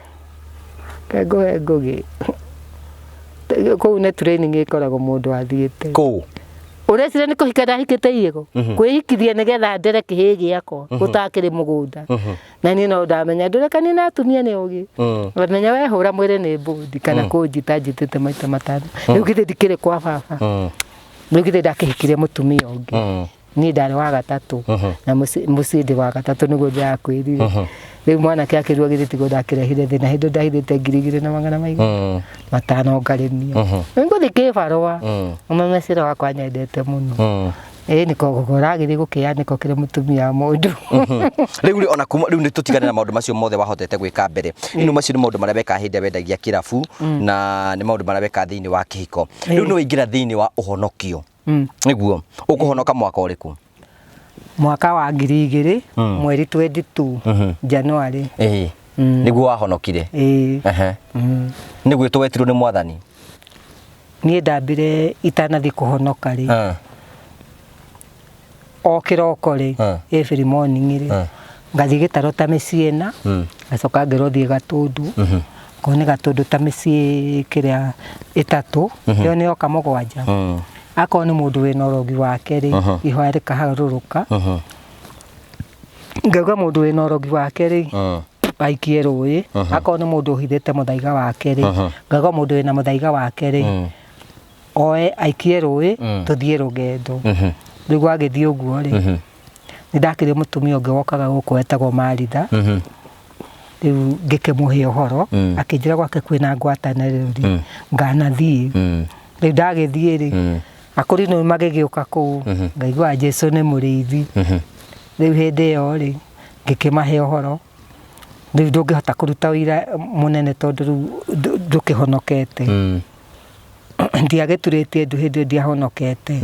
ke ngũhe ngũgĩ. Kũu nĩ training ĩkoragwo mũndũ athiĩte. Kũu? Ũreciria nĩ kũhika ndahikĩte iĩgo? Kwĩhikithia nĩgetha ndere kĩhĩĩ gĩakwa gũtakĩrĩ mũgũnda. Na niĩ no ndamenya ndũrekanie na atumia nĩ ogĩ. Wamenya wehũra mwĩrĩ nĩ mbũndi kana kũnjita njitĩte maita matano. Rĩu githĩ ndikĩrĩ kwa baba. Rĩu githĩ ndakĩhikirie mũtumia ũngĩ. Niĩ ndarĩ wa gatatũ na mũciĩ ndĩ wa gatatũ nĩguo ndĩrakwĩrire. Rĩu mwanake akĩrua githĩ tiguo ndakĩrehire thĩna hĩndĩ ndahithĩte 2500 ngarĩmia. Rĩu ngũthiĩ kĩbarũa ũmemecĩra wakwa nyendete mũno. Ĩĩ nĩko ũragĩthiĩ gũkĩanĩka ũkĩrĩ mũtumia wa mũndũ. Rĩu rĩ ona kuma rĩu nĩ tũtigane na maũndũ macio mothe wahotete gwĩka mbere. Rĩu macio nĩ maũndũ marĩa wekaga hĩndĩ ĩrĩa wendagia kĩrabu na nĩ maũndũ marĩa wekaga thĩinĩ wa kĩhiko. Rĩu nĩ waingĩra thĩinĩ wa ũhonokio. Nĩguo ũkũhonoka mwaka ũrĩkũ? Mwaka wa 2000 mweri 22 January. Ĩĩ. Nĩguo wahonokire? Ĩĩ. Nĩ gwĩtwo wetirwo nĩ Mwathani? Niĩ ndambire itanathiĩ kũhonoka rĩ. O kĩroko rĩ, every morning rĩ, ngathiĩ gĩtarũ ta mĩciĩ ĩna, ngacoka ngerwo thiĩ Gatũndũ, okorwo nĩ Gatũndũ ta mĩciĩ kĩrĩa ĩtatũ, ĩyo nĩ yoka mũgwanja. Akorwo nĩ mũndũ wĩna ũrogi wake rĩ, ihoya rĩkaharũrũka. Ngauga mũndũ wĩna ũrogi wake rĩ, aikie rũĩ. Akorwo nĩ mũndũ ũhithĩte mũthaiga wake rĩ, ngauga mũndũ wĩna mũthaiga wake rĩ, oe aikie rũĩ, tũthiĩ rũgendo. Rĩu gwagĩthiĩ ũguo rĩ, nĩ ndakĩrĩ mũtumia ũngĩ wokaga gũkũ wetagwo Maritha. Rĩu ngĩkĩmũhe ũhoro, akĩnjĩra gwake kwĩna ngwatanĩro rĩ, nganathiĩ. Rĩu ndagĩthiĩ rĩ, akũrinũ magĩgĩũka kũu, ngaigua Jesũ nĩ mũrĩithi. Rĩu hĩndĩ ĩyo rĩ, ngĩkĩmahe ũhoro. Rĩu ndũngĩhota kũruta ũira mũnene tondũ rĩu ndũkĩhonokete. Ndiagĩturĩtie ndu hĩndĩ ĩyo ndiahonokete.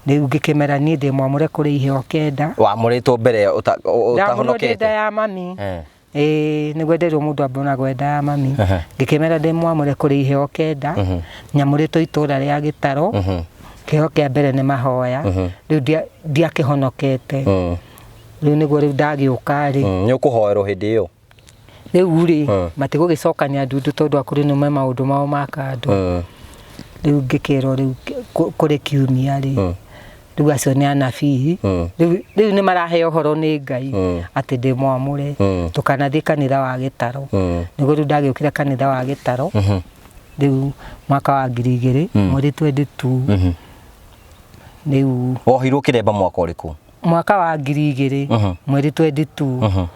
Rĩu ngĩkĩmera niĩ ndĩ mwamũre kũrĩ iheo kenda. Wamũrĩtwo mbere Ndamũrwo ndĩ nda ũtahonokete? ya mami. Ĩĩ nĩguo nderirwo mũndũ ambonagwo nda ya mami. Ngĩkĩmera ndĩ mwamũre kũrĩ iheo kenda. Nyamũrĩtwo itũra rĩa Gĩtarũ. Kĩheo kĩa mbere nĩ mahoya. Rĩu ndiakĩhonokete. Rĩu nĩguo rĩu ndagĩũka rĩ. Nĩ ũkũhoerwo hĩndĩ ĩyo? Rĩu rĩ, matigũgĩcokania ndundu tondũ akũrũ nĩ me maũndũ mao ma kando. Rĩu ngĩkĩrwo rĩu kũrĩ kiumia rĩ, rĩu acio nĩ anabii. Rĩu nĩ maraheo ũhoro nĩ Ngai atĩ ndĩ mwamũre, ndũkanathiĩ kanitha wa Gĩtarũ. Nĩguo rĩu ndagĩũkire kanitha wa Gĩtarũ, rĩu mwaka wa 2000 mweri 22. Rĩu wohirwo kĩremba mwaka ũrĩkũ? Mwaka wa 2000 mweri 22.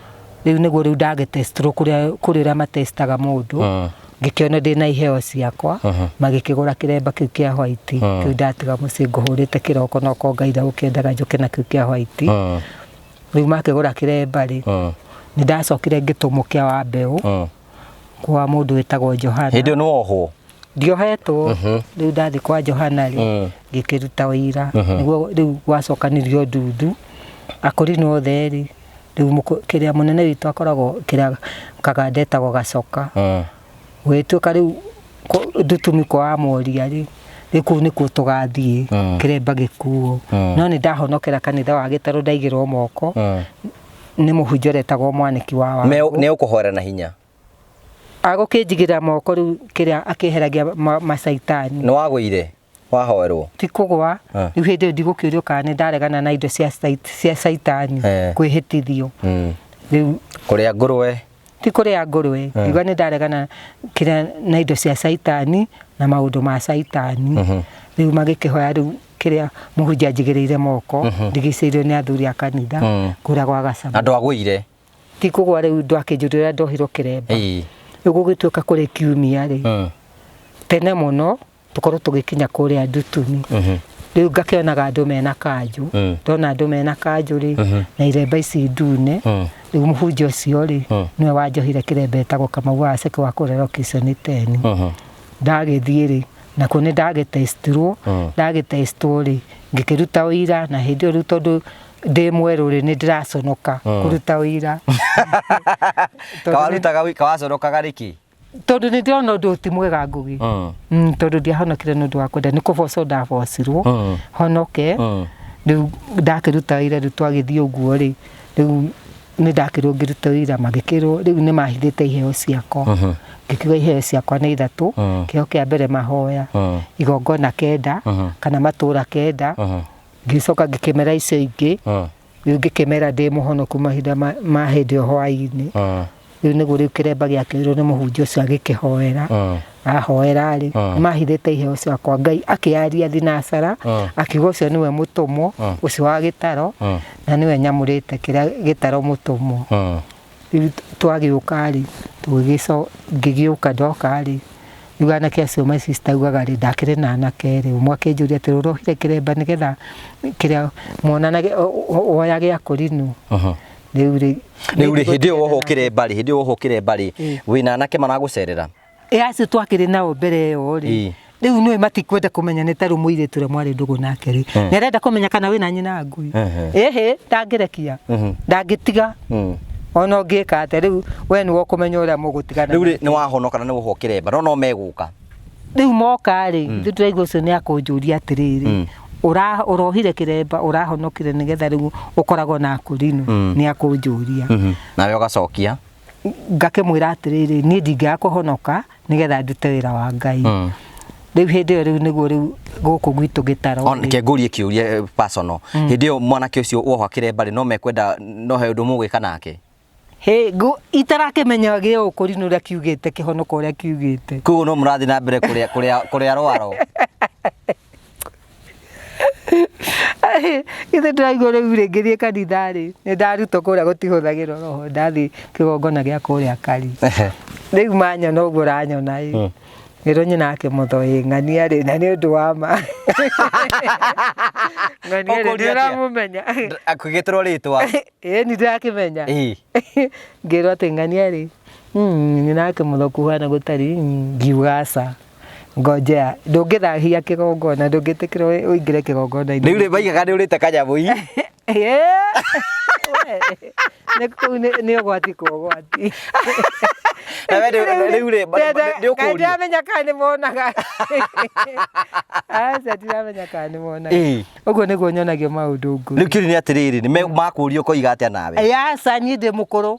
Rĩu nĩguo rĩu ndagĩtestirwo kũrĩa ũrĩa matestaga mũndũ, ngĩkĩona ndĩna iheo ciakwa, magĩkĩgũra kĩremba kĩu kĩa white, kĩu ndatiga mũciĩ ngũhũrĩte kĩroko no ko Ngai ndagũkĩendaga njũke na kĩu kĩa white. Rĩu makĩgũra kĩremba rĩ, nĩ ndacokire ngĩtũmwo kĩa wa mbeũ kwa mũndũ wĩtagwo Johana. Hĩndĩ ĩyo nĩ wohwo? Ndiohetwo. Rĩu ndathiĩ kwa Johana rĩ, ngĩkĩruta ũira. Nĩguo rĩu gwacokanirio ndundu, akũrinũ othe rĩ, rĩu kĩrĩa mũnene witũ akoragwo kĩrĩa kaganda etagwo Gacoka. Gũgĩtuĩka rĩu ndutumi kwa Amoria rĩ, rĩu kũu nĩkuo tũgathiĩ, kĩremba gĩkuo. No nĩ ndahonokera kanitha wa Gĩtarũ ndaigĩrwo moko, nĩ mũhunjia ũretagwo Mwanĩki wa Wangũ. Nĩ ũkũhoera na hinya? Agũkĩnjigĩrĩra moko rĩu kĩrĩa akĩeheragia macaitani. Nĩ wagũire? Wahoerwo? Ti kũgwa. Rĩu hĩndĩ ĩyo ndigũkĩũrio kana nĩ ndaregana na indo cia caitani kwĩhĩtithio. Rĩu kũrĩa ngũrwe? Ti kũrĩa ngũrwe. Ngiuga nĩ ndaregana kĩrĩa na indo cia caitani na maũndũ ma caitani. Rĩu magĩkĩhoya rĩu Kĩrĩa mũhunjia anjigĩrĩire moko, ndigicĩirio nĩ athuri a kanitha kũrĩa gwa Gacama. Na ndwagũire? Ti kũgwa rĩu, ndwakĩnjũrĩra, ndohirwo kĩremba. Rĩu gũgĩtuĩka kũrĩ kiumia rĩ, tene mũno tũkorwo tũgĩkinya kũrĩa Ndutuni. Rĩu ngakĩonaga andũ mena kanjũ. Ndona andũ mena kanjũ rĩ, na iremba ici ndune. Rĩu mũhunjia ũcio rĩ, nĩwe wanjohire kĩremba, etagwo Kamau wa Ceke wa kũrĩa location 10. Ndagĩthiĩ rĩ, nakuo nĩ ndagĩtestirwo. Ndagĩtestwo rĩ, ngĩkĩruta ũira, na hĩndĩ ĩyo rĩu tondũ ndĩ mwerũ rĩ, nĩ ndĩraconoka kũruta ũira. Tondũ Kawarutaga kawaconokaga rĩkĩ? Tondũ nĩ ndĩrona ũndũ ti mwega, Ngũgĩ. Tondũ ndiahonokire nĩ ũndũ wa kwenda, nĩ kũbocwo ndabocirwo honoke. Rĩu ndakĩruta wĩra, rĩu twagĩthiĩ ũguo rĩ, rĩu nĩ ndakĩrwo ngĩruta wĩra, magĩkĩrwo rĩu nĩ mahithĩte iheo ciakwa. Ngĩkiuga iheo ciakwa nĩ ithatũ. Kĩheo kĩa mbere mahoya, igongona 9 kana matũra 9. Ngĩcoka ngĩkĩmera icio ingĩ. Rĩu ngĩkĩmera ndĩ mũhonoku mahinda ma hĩndĩ ĩyo hwaĩ-inĩ. Rĩu nĩguo rĩu kĩremba gĩakĩoirwo nĩ mũhunjia ũcio agĩkĩhoera. Ahoera rĩ, nĩmahithĩte iheo ciakwa. Ngai akĩaria thinacara, akiuga ũcio nĩwe mũtũmwo ũcio wa gĩtaro, na nĩwe nyamũrĩte kĩrĩa gĩtaro mũtũmwo. Rĩu twagĩũka rĩ, tũgĩgĩco ngĩgĩũka, ndoka rĩ, rĩu anake acio my sister augaga rĩ, ndakĩrĩ na anake rĩ, ũmwe akĩnjũria atĩrĩ, ũrohire kĩremba nĩgetha kĩrĩa monanage woya gĩa kũrinũ. Rĩu rĩ, Rĩu rĩ, hĩndĩ ĩyo wohwo kĩremba rĩ, hĩndĩ ĩyo wohwo kĩremba rĩ, wĩna anake maragũcerera? Ĩ, acio twakĩrĩ nao mbere ĩyo rĩ, rĩu nĩũĩ matikwenda kũmenya nĩ tarĩu mũirĩtu ũrĩa mwarĩ ndũgũ nake rĩ, nĩ arenda kũmenya kana wĩna nyina ngui. Ĩhĩ, ndangĩrekia, ndangĩtiga ona ũngĩka atĩa. Rĩu we nĩwe ũkũmenya ũrĩa mũgũtigana. Rĩu rĩ, nĩ wahonoka na nĩ wohwo kĩremba, no no megũka? Rĩu moka rĩ, ithuĩ tũraigua ũcio nĩ akũnjũria atĩrĩrĩ, ũrohire kĩremba, ũrahonokire nĩgetha rĩu ũkoragwo na akũrinũ? Nĩ akũnjũria. Nawe ũgacokia? Ngakĩmwĩra atĩrĩrĩ, niĩ ndingĩaga kũhonoka nĩgetha ndute wĩra wa Ngai. Rĩu hĩndĩ ĩyo rĩu nĩguo rĩu gũkũ gwitũ gĩtaro On, rĩ. Ke ngũrie kĩũria personal. Hĩndĩ ĩyo mwanake ũcio wohwa kĩremba rĩ, no mekwenda, no he ũndũ mũgwĩka nake? Hĩ, itarakĩmenya gĩa ũkũrinũ ũrĩa kiugĩte, kĩhonoko ũrĩa kiugĩte. Koguo no mũrathiĩ na mbere kũrĩa rwaro? Ithe ndĩraigua rĩu rĩ, ngĩthiĩ kanitha rĩ, nĩ ndarutwo kũrĩa gũtihũthagĩrwo roho. Ndathiĩ kĩgongona gĩa kũrĩa kari, rĩu manyona ũguo ũranyona ĩ, ngĩrwo nyina akĩmũtho ĩ, ng'ania rĩ, na nĩ ũndũ wa ma ng'ania rĩ, Ũkũria atĩa? ndĩramũmenya. Akũgĩtĩrwo rĩtwa? Ĩ, nĩ ndĩrakĩmenya. Ngĩrwo atĩ ng'ania rĩ, nyina akĩmũtho kuhana gũtari. Ngiuga aca, ngojea, ndũngĩthahia kĩgongona, ndũngĩtĩkĩrwo ũingĩre kĩgongona-inĩ. Rĩu rĩ, maigaga nĩ ũrĩte kanyamũ i? We, nĩ kũu nĩ ũgwati kwa ũgwati. Na we rĩu rĩ, nĩ ũkũrio? Ndiramenya kana nĩ monaga. Aca, ndiramenya kana nĩ monaga. Ũguo nĩguo nyonagio maũndũ, ngũri. Rĩu kĩũria nĩ atĩrĩrĩ, nĩ makũria ũkoiga atĩa nawe? Aca, niĩ ndĩ mũkũrũ.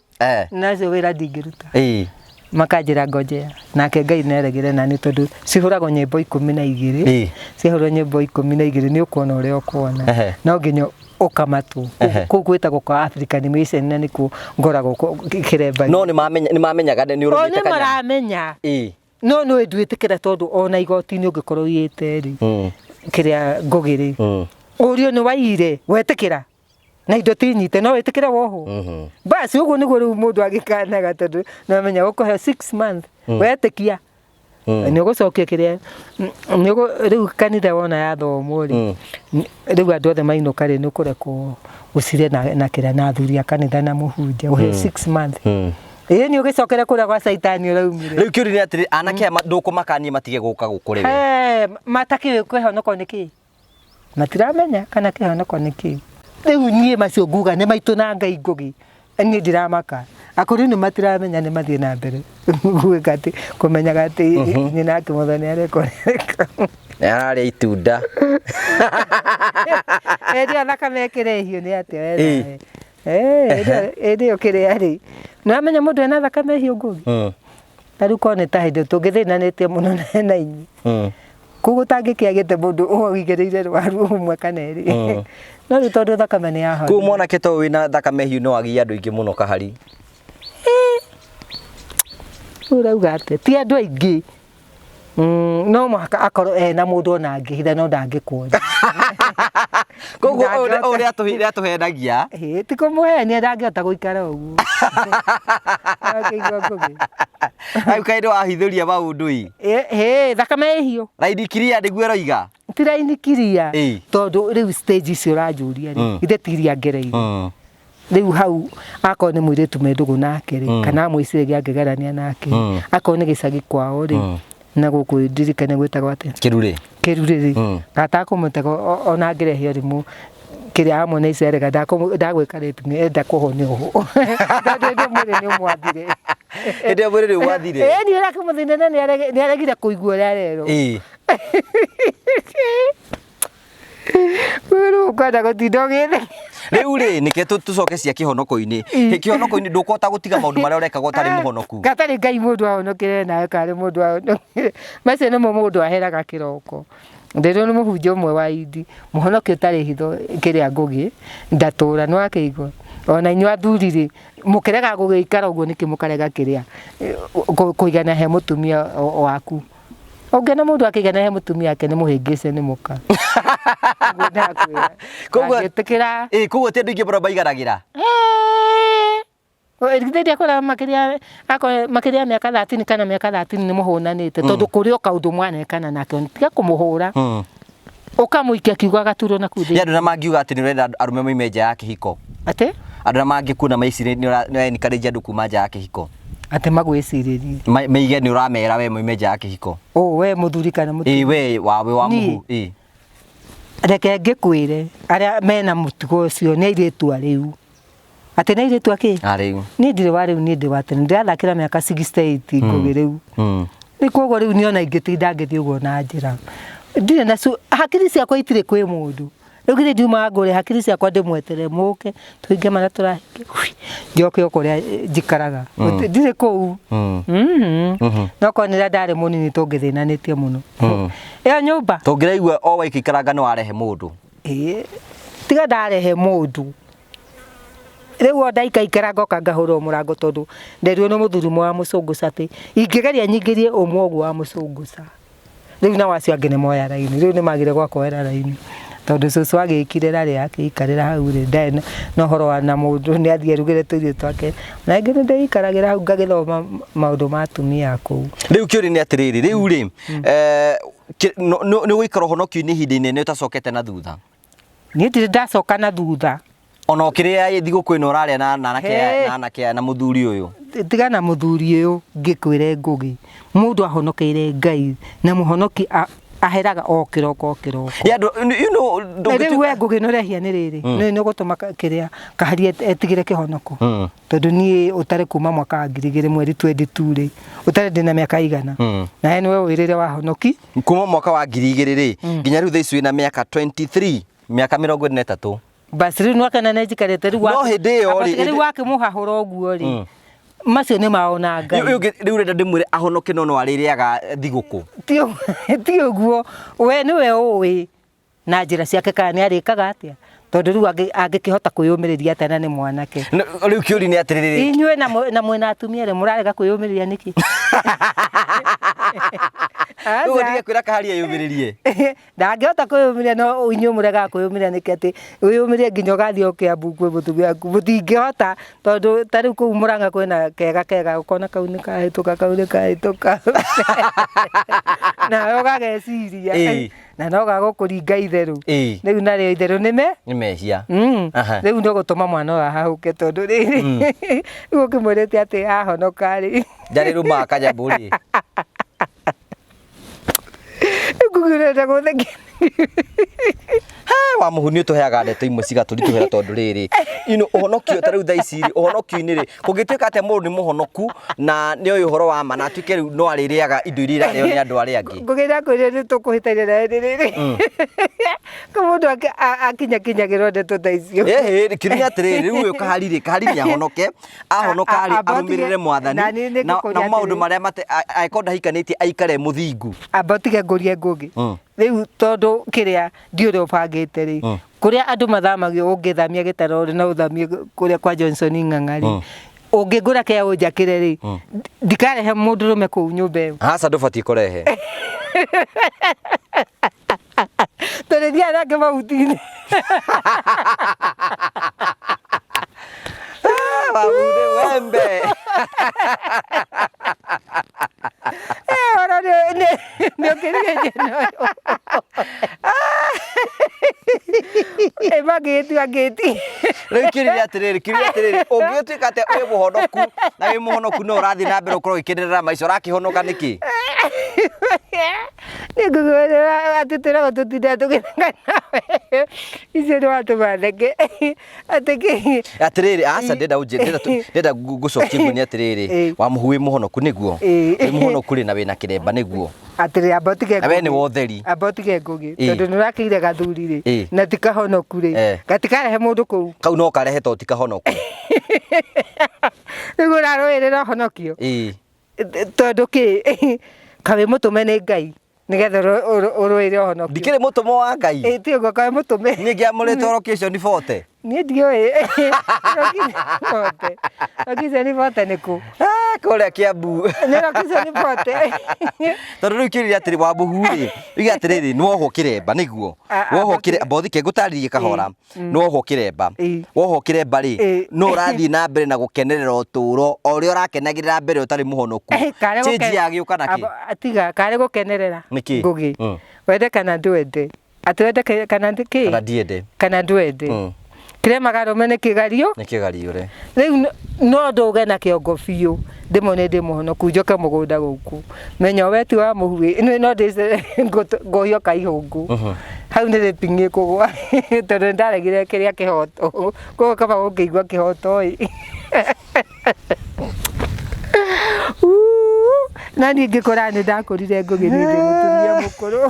Nacio wĩra ndingĩruta. Makanjĩra ngojea nake Ngai neregere nani, tondũ cihũragwo nyĩmbo 12. Ciahũrwo nyĩmbo 12, nĩ ũkuona ũrĩa ũkuona. No nginya ũkamatwo. Kũu gwĩtagwo kwa African Mission, na nĩkuo ngoragwo kĩremba. No nĩ mamenyaga nĩ O ũrũmĩte nĩ kanyamũ? Maramenya, no nĩ ndwĩtĩkĩra, tondũ ona igoti-inĩ ũngĩkorwo ũiyĩte rĩ, kĩrĩa ngũgĩ rĩ, ũrio nĩ waiyire, wetĩkĩra na indo ti nyite, no wĩtĩkĩre wohwo. Basi ũguo nĩguo rĩu mũndũ agĩkanaga, tondũ nĩwamenya ũkũheo 6 months wetĩkia nĩ ũgũcokia kĩrĩa rĩu kanitha wona yathomwo rĩ, rĩu andũ othe mainũka rĩ, nĩ ũkũrekwo ũcire na kĩrĩa na athuri a kanitha na mũhunjia, ũheo 6 months. Ĩĩ, nĩ ũgĩcokere kũrĩa gwa caitani ũraumire. Rĩu kĩũria nĩ atĩrĩ, anake aya ndũkũmakanie matige gũka gũkũ rĩ we? He, matakĩũĩ kĩhonoko nĩ kĩ, matiramenya kana kĩhonoko nĩ kĩ. Rĩu niĩ macio nguga nĩ maitũ na Ngai. Ngũgĩ, niĩ ndiramaka akũrũ nĩ matiramenya, nĩ mathiĩ na mbere gwĩka atĩ kũmenyaga atĩ nyina akĩmũtha nĩ areka ũrĩa. Nĩ ararĩa itunda. Hĩndĩ ĩyo thakame ĩkĩrĩ hiũ nĩ atĩa? Wethae hĩndĩ ĩyo kĩrĩa rĩ, nĩwamenya mũndũ ena thakame hiũ, Ngũgĩ. Ta rĩu korwo nĩ ta hĩndĩ tũngĩthĩnanĩtie mũno na inyuĩ kũu, gũtangĩkĩagĩte mũndũ ũigĩrĩire rwaru ũmwe kana ĩrĩ, no rĩu tondũ thakame nĩ yahonire. Koguo mwanake to wĩna thakame hiũ no agie andũ aingĩ mũno kahari? Rĩu ũrauga atĩ ti andũ aingĩ. No mũhaka akorwo ena mũndũ ona angĩhitha no ndangĩkuonia. Koguo ũyũ Ndangĩhota. ũyũ nĩatũhenagia. Ĩĩ, ti kũmũhenia, ndangĩhota gũikara ũguo. Akĩigua ngũgĩ. Rĩu kaĩ nĩwahithũria maũndũ ĩ. Ĩ, thakame ĩhiũ. Raini kiria nĩguo ĩroiga. Ti raini kiria. Ĩĩ. Tondũ rĩu stage icio ũranjũria rĩ, githĩ ti iria ngereire. Rĩu hau akorwo nĩ mũirĩtu me ndũgũ nake rĩ, kana amwĩciragia angĩgerania nake, akorwo nĩ gĩcagi kwao rĩ, na gũkũ ndirikane gwĩtagwo atĩa? Kĩrurĩ. Kĩrurĩ rĩ, gatakũmũtega ona angĩrehe ũrimũ kĩrĩa amwe nĩ icerega ndagwĩka rape nĩ enda kũhonio ũũ. Tondũ hĩndĩ ĩyo mwĩrĩ nĩ ũmwathire. Hĩndĩ ĩyo mwĩrĩ nĩ ũmwathire. Ĩĩ niĩ ũrakĩmũthĩna na nĩ aregire kũigua ũrĩa arerwo. Ĩĩ. Rĩu ũkwenda gũtinda ũgĩtheka. Rĩu rĩ nĩke tũcoke cia kĩhonoko-inĩ. Kĩhonoko-inĩ ndũkũhota gũtiga maũndũ marĩa ũrekaga ũtarĩ mũhonoku. Gatarĩ Ngai mũndũ ahonokire nawe karĩ mũndũ ahonokire. Macio nĩmo mũndũ aheraga kĩroko. Ndĩrwo nĩ mũhunjia ũmwe wa indi, mũhonoki ũtarĩ hitho kĩrĩa Ngũgĩ ndatũra, nĩ wakĩigua? Ona inyuĩ athuri rĩ, mũkĩrega gũgĩikara ũguo nĩkĩ mũkarega kĩrĩa kũigana he mũtumia waku? Ũngĩona mũndũ akĩigana he mũtumia wake nĩ mũhĩngĩce nĩ mũka. Ũguo ndakwĩra. Koguo Ndangĩtĩkĩra. Ĩĩ, koguo ti andũ aingĩ mũno maiganagĩra. Githĩ ndiakwĩra makĩria akorwo makĩria ya mĩaka 30 kana mĩaka 30 nĩ mũhũnanĩte tondũ kũrĩ o kaũndũ mwanekana nake tiga kũmũhũra ũkamũikia kiugo agaturwo na kũu Nĩ thĩinĩ. andũ arĩa mangiuga atĩ nĩ ũrenda arũme moime nja ya kĩhiko. Atĩ? Andũ arĩa mangĩkuona maicirĩtie nĩ ũra encourage andũ kuma nja ya kĩhiko. Atĩ magwĩcirĩrie. Meige nĩ ũramera we moime nja ya kĩhiko. Ũ we mũthuri kana mũtumia? Ĩĩ we wawe wa Niĩ? mũhu. Ĩĩ. Reke ngĩkwĩre arĩa mena mũtugo ũcio nĩ airĩtu a rĩu. Atĩ nĩ airĩtu a kĩ? A rĩu. Niĩ ndirĩ wa rĩu, niĩ ndĩ wa tene. Ndĩrathakĩra mĩaka 68 Ngũgĩ rĩu. Nĩ koguo rĩu niĩ ona ingĩtinda ngĩthiĩ ũguo na njĩra. Ndirĩ na hakiri ciakwa itirĩ kwĩ mũndũ. Rĩu githĩ ndiumaga ngũre hakiri ciakwa ndĩmweterere mũke tũhinge marĩa tũrahinga njoke o kũrĩa njikaraga. Ndirĩ kũu. No korwo nĩ rĩrĩa ndarĩ mũnini tũngĩthĩnanĩtie mũno. Ĩyo nyũmba. Tũngĩraigua o waikaikaranga nĩ warehe mũndũ. Ĩĩ, tiga ndarehe mũndũ. Rĩu o ndaikaikara ngoka ngahũrwo mũrango tondũ nderirwo nĩ mũthuri ũmwe wa mũcũngũca atĩ ingĩgeria nyingĩrie ũmwe ũguo wa mũcũngũca, rĩu nao acio angĩ nĩ moya raini, rĩu nĩ magire gwa kuoera raini. Tondũ cũcũ agĩkire rarĩ akĩikarĩra hau rĩ, ndarĩ na ũhoro wa na mũndũ, nĩ athiĩ arugĩre tũirio twake. Na rĩngĩ nĩ ndĩikaragĩra hau ngagĩthoma maũndũ ma atumia a kũu. Rĩu kĩũria nĩ atĩrĩrĩ, rĩu rĩ, nĩ ũgũikara ũhonokio-inĩ ihinda inene ũtacokete na thutha? Niĩ ndirĩ ndacoka na thutha. Ona ũkĩrĩa thigũkũ ĩno ũrarĩa na anake na anake na mũthuri ũyũ. Tiga na mũthuri ũyũ ngĩkwĩre Ngũgĩ, mũndũ ahonokeire Ngai na mũhonoki aheraga o kĩroko o kĩroko. Ya you know, Rĩu we Ngũgĩ nĩ ũrehia nĩ rĩrĩ, nĩ ũgũtũma kĩrĩa Kahari etigĩre kĩhonoko. Tondũ niĩ ũtarĩ kuma mwaka wa 2000 mweri 22 rĩ, ũtarĩ ndĩna mĩaka igana. Na we nĩwe wĩrĩre wahonoki. Kuma mwaka wa 2000 rĩ, nginya rĩu thaa ici wĩna mĩaka 23, mĩaka 23. Basi rĩu nĩwakena nĩ njikarĩte rĩu No hĩndĩ ĩyo rĩ, rĩu wakĩmũhahũra ũguo rĩ, macio nĩ mao na Ngai. Rĩu rĩu ũrenda ndĩmwĩre ahonoke no no arĩrĩaga thigũkũ. Ti ũguo, we nĩwe ũĩ na njĩra ciake kana nĩ arĩkaga atĩa, tondũ rĩu angĩkĩhota kwĩyũmĩrĩria atĩa na nĩ mwanake. Rĩu kĩũria nĩ atĩrĩrĩ. Inyuĩ na mwĩna atumia rĩ, mũrarega kwĩyũmĩrĩria nĩkĩ? Rĩu ndige kwĩra Kahari eyũmĩrĩrie. Ndangĩhota kwĩyũmĩrĩria no inyuĩ mũregaga kwĩyũmĩrĩria nĩkĩ atĩ wĩyũmĩrĩrie nginya ũgathiĩ o Kĩambu kwĩ mũtumia waku, mũtingĩhota tondũ ta rĩu kũu Mũrang'a kwĩna kega kega ũkona kau nĩ kahĩtũka kau nĩ kahĩtũka nawe ũgageciria na no gagũkũringa itherũ rĩu narĩo itherũ nĩ me nĩ mehia rĩu nĩ ũgũtũma mwana ũyũ ahahũke tondũ rĩrĩ rĩu ũkĩmwĩrĩte atĩ ahonoka rĩ ndarĩrũmaga kanyamũ rĩ. Ngũgĩ ũrenda gũthekia. He, wa mũhu nĩ ũtũheaga ndeto imwe cigatũritũhĩra tondũ rĩrĩ you know, ũhonokio ta rĩu thaa ici rĩ ũhonokio-inĩ rĩ kũngĩtuĩka atĩa mũndũ nĩ mũhonoku na nĩ oĩ ũhoro wa ma na atuĩke rĩu no arĩrĩaga indo iria irarĩo nĩ andũ arĩa angĩ. Ngũgĩ ndakwĩrire nĩ tũkũhĩtania nawe nĩ rĩrĩ ko mũndũ akinyakinyagĩrwo ndeto ta icio. Ĩhĩ kĩũria nĩ atĩrĩrĩ rĩu ũyũ Kahari rĩ Kahari nĩ ahonoke ahonoka rĩ arũmĩrĩre mwathani na maũndũ marĩa angĩkorwo ndahikanĩtie aikare mũthingu. Amba ũtige ngũrie Ngũgĩ. Rĩu tondũ kĩrĩa ndiũĩ ũrĩa ũbangĩte rĩ, kũrĩa andũ mathamagio ũngĩthamia gĩtarũ rĩ, no ũthamie kũrĩa kwa Johnson Ng'ang'a rĩ, Ũngĩngũra kĩa ũnjakĩre rĩ, ndikarehe mũndũrũme kũu nyũmba ĩyo. Aca, ndũbatiĩ kũrehe. Tũrĩthiaga nake mahuti-inĩ. Wabunde wembe. Eh, oro nĩ ũkĩrire njĩra ũyũ. Ĩ mangĩgĩtua ngĩti. Rĩu kĩrire atĩrĩrĩ, kĩrire atĩrĩrĩ, ũngĩgĩtuĩka atĩ wĩ mũhonoku na wĩ mũhonoku no ũrathiĩ na mbere ũkorwo ũgĩkenerera maica, ũrakĩhonoka nĩkĩ? Nĩ ngũkwĩra atĩ twĩragwo tũtindaga tũgĩtheka nawe. Icio nĩ watũma theke. Atĩ kĩ? Atĩrĩrĩ, aca, ndĩrenda ndĩrenda ngũcokie nguo nĩ atĩrĩrĩ, Wamũhu wĩ mũhonoku nĩguo? Ĩĩ. Wĩ mũhonoku rĩ na wĩna kĩremba nĩguo? Atĩrĩ, amba ũtige Na we nĩ ngũgĩ. wa ũtheri. Amba ũtige ngũgĩ. Ĩĩ. Tondũ nĩ ũrakĩire gathuri rĩ, na ti kahonoku rĩ, gatikarehe mũndũ kũu. Kau no karehe tondũ ti kahonoku. Rĩu ũrarũĩrĩra ũhonokio. Ĩĩ. Tondũ kĩ? Kaĩ wĩ mũtũme nĩ Ngai nĩgetha ũrũĩre ũhonokio. Ndikĩrĩ mũtũmwo wa Ngai. Ĩĩ, ti ũguo, kaĩ mũtũme. Niĩ ngĩamũrĩtwo location 40. Niĩ ndiũĩ. Location 40. Location 40 nĩ kũ? Ah, kũrĩa Kiambu. Nĩ location 40. Tondũ rĩu kĩũria atĩrĩ, Wamũhu rĩ, uge atĩrĩrĩ, nĩ wohwo kĩremba nĩguo? Ah, ah, Wohwo kĩremba, bothike ngũtarĩrie kahora. Nĩ wohwo kĩremba. Wohwo kĩremba rĩ, no ũrathiĩ na mbere na gũkenerera ũtũũro o ũrĩa ũrakenagĩrĩra mbere ũtarĩ mũhonoku. Karĩ Change yagĩũka na kĩ? Tiga, karĩ gũkenerera. Nĩkĩ? Ngũgĩ. Wende kana ndwende. Atĩ wende kana kĩ? Kana ndiende. Kana ndwende. Kĩremaga arũme nĩ kĩgario. Nĩ kĩgariũre. Rĩu no ndũge na kĩongo biũ ndĩmone ndĩ mũhonoku njoke mũgũnda gũkũ menya weti wa mũhu ĩ, no ndĩce ngũhio kaihũngũ hau nĩ rĩping'i kũgwa tondũ nĩndaregire kĩrĩa kĩhoto koguo kaba gũkĩigua kĩhoto ĩ. Na niĩ ngĩkora nĩ ndakũrire ngũgĩ niĩ ndĩ mũtumia mũkũrũ.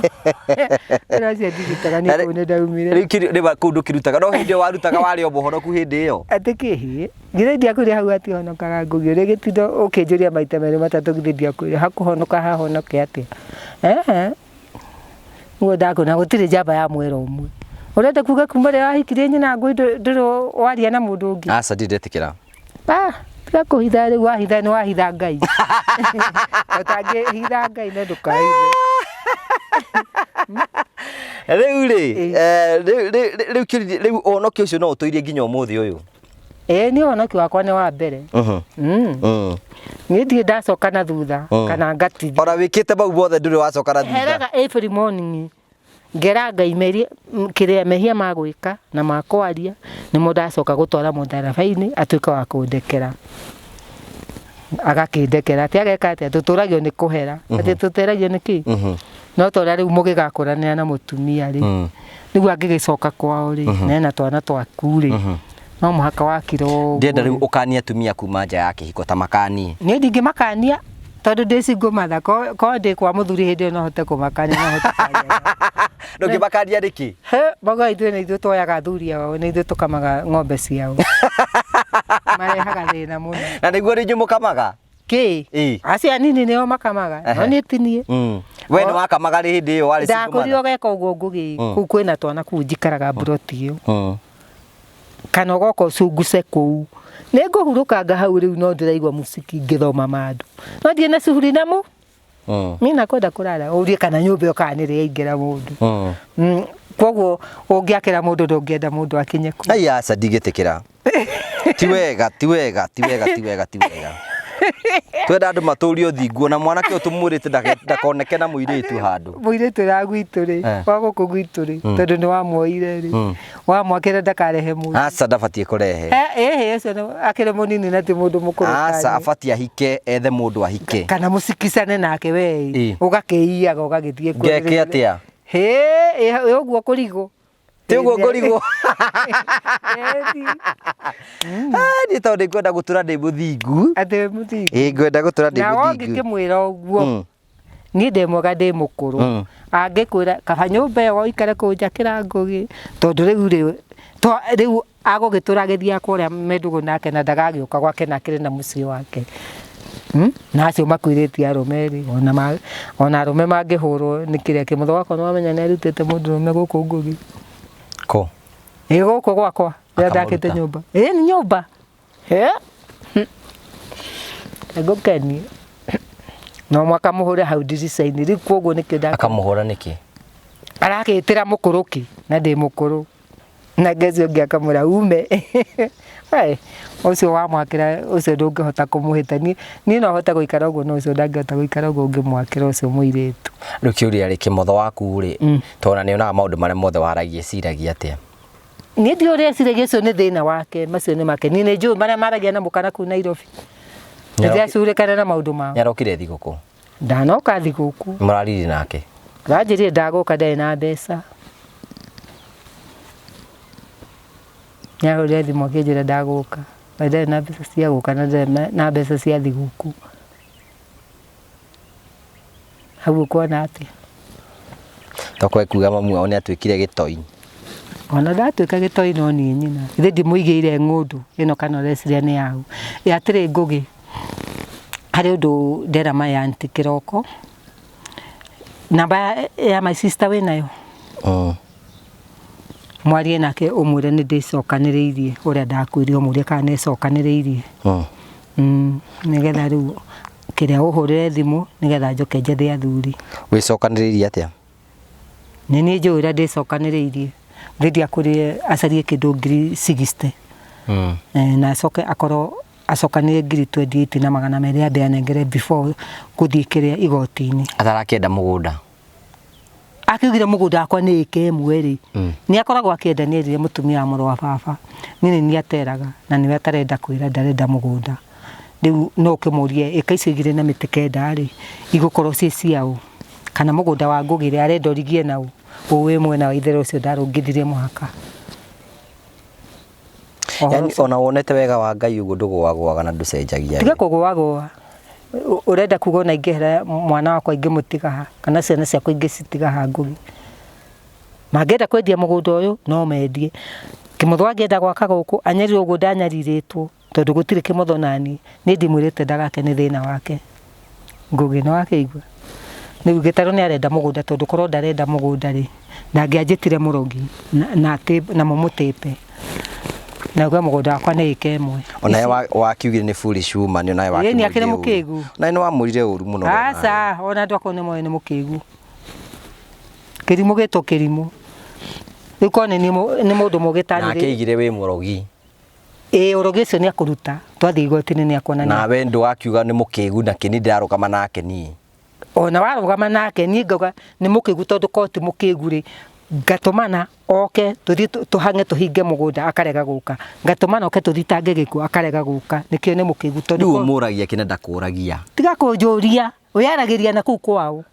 Wĩra ũcio ndirutaga nĩ kũu nĩ ndaumire. Rĩu rĩu kũu ndũkĩrutaga, no hĩndĩ ĩyo warutaga warĩ o mũhonoku hĩndĩ ĩyo? Atĩ kĩhĩ githĩ ndiakwĩrire hau hatihonokaga ngũgĩ ũrĩa gĩtindo ũkĩnjũria maita merĩ matatũ githĩ ndiakwĩrire hakũhonoka hahonoke atĩa? Ehe. Ũguo ndakwĩra gũtirĩ njamba ya mwera ũmwe. Ũrenda kuga kuma rĩrĩa wahikirie nyina ngũi ndũrĩ waria na mũndũ ũngĩ? Aca, ndirĩ ndetĩkĩra. Ah, tiga kũhitha rĩu, wahitha nĩ wahitha Ngai. Ũtangĩhitha Ngai no ndũkahithe. Rĩu rĩ, rĩu kĩũria, rĩu ũhonokio ũcio no ũtũirie nginya ũmũthĩ ũyũ? Ĩĩ, niĩ ũhonokio wakwa nĩ wa mbere. Niĩ ndirĩ ndacoka na thutha kana ngatithia. Ona wĩkĩte mau mothe ndũrĩ wacoka na thutha? Heraga every morning ngera Ngai merie kĩrĩa mehia ma gwĩka na ma kwaria nĩmo ndacoka gũtwara mũtharaba-inĩ atuĩke wa kũndekera. Agakĩndekera atĩ ageka atĩa, tũtũragio nĩ kũhera, atĩ tũteragio nĩ kĩ? No ta ũrĩa rĩu mũgĩgakũranĩra na mũtumia rĩ, rĩu angĩgĩcoka kwao rĩ, na ena twana twaku rĩ, no mũhaka wakira ũguo. Ndĩrenda rĩu ũkanie atumia kuma nja ya kĩhiko ta makanie. Niĩ ndingĩmakania tondũ ndĩ single mother, korwo ndĩ kwa mũthuri hĩndĩ ĩyo no hote kũmakania, no hote kwaria nao. Ndũngĩmakania nĩkĩ? He, maugaga ithuĩ nĩ ithuĩ tuoyaga athuri ao, nĩ ithuĩ tũkamaga ng'ombe ciao. Marehaga thĩna mũno. Na nĩguo rĩ inyuĩ mũkamaga? Kĩ? Ĩ. Acio anini nĩo makamaga, no niĩ ti niĩ. We nĩ wakamaga rĩ hĩndĩ ĩyo warĩ single Ndakũrire mother? ũgeka ũguo ngũgĩ, kũu kwĩna twana kũu njikaraga mburoti ĩyo. Kana ũgoka ũcunguce kũu. Nĩ ngũhurũkanga hau rĩu no ndĩraigua mũciki ngĩthoma mandũ. No ndiĩ na cuhuri na mũ. Niĩ nakwenda kũrara ũrie kana nyũmba ĩyo kana nĩ ĩrĩ yaingĩra mũndũ. Koguo ũngĩakĩra mũndũ ndũngĩenda mũndũ akinye kũu. Ai aca, ndingĩtĩkĩra. Ti wega, ti wega, ti wega, ti wega, ti wega. Twenda andũ matũrie ũthingu, ona mwanake ũyũ tũmwĩrĩte ndakoneke na mũirĩtu handũ. Mũirĩtu ũrĩa wa gwitũ rĩ, wa gũkũ gwitũ rĩ, tondũ nĩ wamuoire rĩ, wamwakĩra ndakarehe mũndũ. Aca, ndabatiĩ kũrehe. Ĩhĩ, ũcio nĩ akĩrĩ mũnini na ti mũndũ mũkũrũ Aca, taniĩ. abatiĩ ahike, ethe mũndũ ahike. Kana mũcikicane nake we, ũgakĩiyaga ũgagĩthiĩ kuo. Ngeke atĩa? Hĩ, ĩ ũguo kũrigwo. Ti ũguo ngũrigwo. Niĩ tondũ nĩngwenda gũtũra ndĩ mũthingu. Atĩ wĩ mũthingu. Ĩ, ngwenda gũtũra ndĩ Na mũthingu. ũngĩkĩmwĩra ũguo, niĩ ndĩ mwega ndĩ mũkũrũ. Angĩkwĩra kaba nyũmba ĩyo ũikare kũu njakĩra ngũgĩ, tondũ rĩu rĩ, rĩu agũgĩtũra agĩthiaga kũrĩa mendũgũ nake na ndagagĩũka gwake na akĩrĩ na mũciĩ wake. Na acio makuĩrĩtie arũme rĩ, ona arũme mangĩhũrwo nĩ kĩrĩa kĩmũtho wakwa nĩ wamenya nĩ arutĩte mũndũrũme gũkũ ngũgĩ. Kũ? Ĩ gũkũ gwakwa, rĩrĩa ndakĩte Akamũruta. nyũmba. Ĩ nĩ nyũmba. He? Ngũkenie no mwaka mũhũre hau ndirica-inĩ rĩu koguo nĩkĩo nda Akamũhũra nĩkĩ? Arakĩtĩra mũkũrũki na ndĩ mũkũrũ na ũcio ũngĩ akamwĩra ume. We, ũcio wamwakĩra ũcio ndũngĩhota kũmũhĩta. Niĩ no hote gũikara ũguo no ũcio ndangĩhota gũikara ũguo ũngĩmwakĩra ũcio mũirĩtu. Rĩu kĩũria rĩ, kĩmotho waku rĩ, tondũ nĩ onaga maũndũ marĩa mothe waragia, eciragia atĩa? Niĩ ndiũĩ ũrĩa eciragia, ũcio nĩ thĩna wake, macio nĩ make. Niĩ nĩ njũĩ marĩa maragia na mũkana kũu Nairobi. Ndĩracurĩkana na maũndũ mao. Nĩarokire thigũkũ? Ndanoka thigũkũ. Mũraririe nake? Aranjĩrire ndagũka ndarĩ na mbeca. Nĩahũrire thimũ akĩnjĩra ndagũka, na ndarĩ na mbeca cia gũka na ndarĩ na mbeca cia thigũkũ. Hau ũkuona atĩa? Tokorwo ekuga mamu wao nĩatuĩkire gĩtoi. Ona ndatuĩka gĩtoi no niĩ nyina. Ithe ndimũigĩire ng'ũndũ ĩno kana ũreciria nĩ yaũ. Ĩ atĩrĩ Ngũgĩ, harĩ ũndũ ndera my aunty kĩroko. Namba ya my sister wĩnayo? Mwarie nake ũmwĩre nĩ ndĩcokanĩrĩirie ũrĩa ndakwĩrire ũmũrie kana nĩ ĩcokanĩrĩirie. Nĩgetha rĩu kĩrĩa ũhũrĩre thimũ nĩgetha njoke njethe athuri. Wĩcokanĩrĩirie atĩa? Nĩ niĩ njũĩ ũrĩa ndĩcokanĩrĩirie. Ithe ndiakwĩrire acarie kĩndũ ngiri 60. Na acoke akorwo acokanĩrie ngiri 28 na 200 ambe anengere before gũthiĩ kĩrĩa igoti-inĩ. Atarakĩenda mũgũnda? Akiugire mũgũnda wakwa nĩ ĩka ĩmwe rĩ, nĩ akoragwo akĩenda. Nĩ erire mũtumia wa mũrũ wa baba, niĩ nĩ niĩ ateraga na nĩwe atarenda kwĩra ndarenda mũgũnda. Rĩu no ũkĩmũrie ĩka icio 2 na mĩtĩ 9 rĩ, igũkorwo ciĩ ciaũ? Kana mũgũnda wa Ngũgĩ rĩ, arenda ũrigie naũ? Ũũ wĩ mwena wa itherũ ũcio ndarũngithirie mũhaka. Yani ona wonete wega wa Ngai ũguo ndũgũagũaga na ndũcenjagia. Tiga kũgũagũa. Ũrenda kuga ona ingĩhera mwana wakwa ingĩmũtiga ha, kana ciana ciakwa ingĩcitiga ha Ngũgĩ? Mangĩenda kwendia mũgũnda ũyũ no mendie. Kĩmotho angĩenda gwaka gũkũ anyarirwo ũguo ndanyarirĩtwo, tondũ gũtirĩ kĩmotho naniĩ. Niĩ ndimwĩrĩte ndagake nĩ thĩna wake. Ngũgĩ nĩ wakĩigua? Rĩu gĩtarũ nĩ arenda mũgũnda, tondũ korwo ndarenda mũgũnda rĩ, ndangĩanjĩtire mũrogi na na mũmũtĩpe. Na auge mũgũnda wakwa nĩ ĩka ĩmwe. Onawe wakiugire nĩ foolish woman, onawe Ĩĩ, nĩ akĩrĩ mũkĩgu. Nawe nĩ wamwĩrire ũru mũno. Aca, ona andũ akwa nĩ moĩ nĩ mũkĩgu. Kĩrimũ gĩtwo kĩrimũ. Rĩu korwo nĩ nĩ mũndũ mũgĩ ta niĩ. Nake aigire wĩ mũrogi. Ĩĩ, ũrogi ũcio nĩ akũruta. Twathiĩ igoti-inĩ nĩ akuonania. Nawe ndũgakiuga nĩ mũkĩgu na kĩ, niĩ ndĩrarũgama nake niĩ. Ona warũgama nake, niĩ ngauga nĩ mũkĩgu, tondũ korwo ti mũkĩgu rĩ, ngatũmana oke tũthiĩ tũhang'e tũhinge mũgũnda akarega gũka. Ngatũmana oke tũthitange gĩkuũ akarega gũka. Nĩkĩo nĩ mũkĩgu tondũ Rĩu ũmũragia kĩ na ndakũragia? Tiga kũnjũria, wĩyaragĩria na kũu kwao.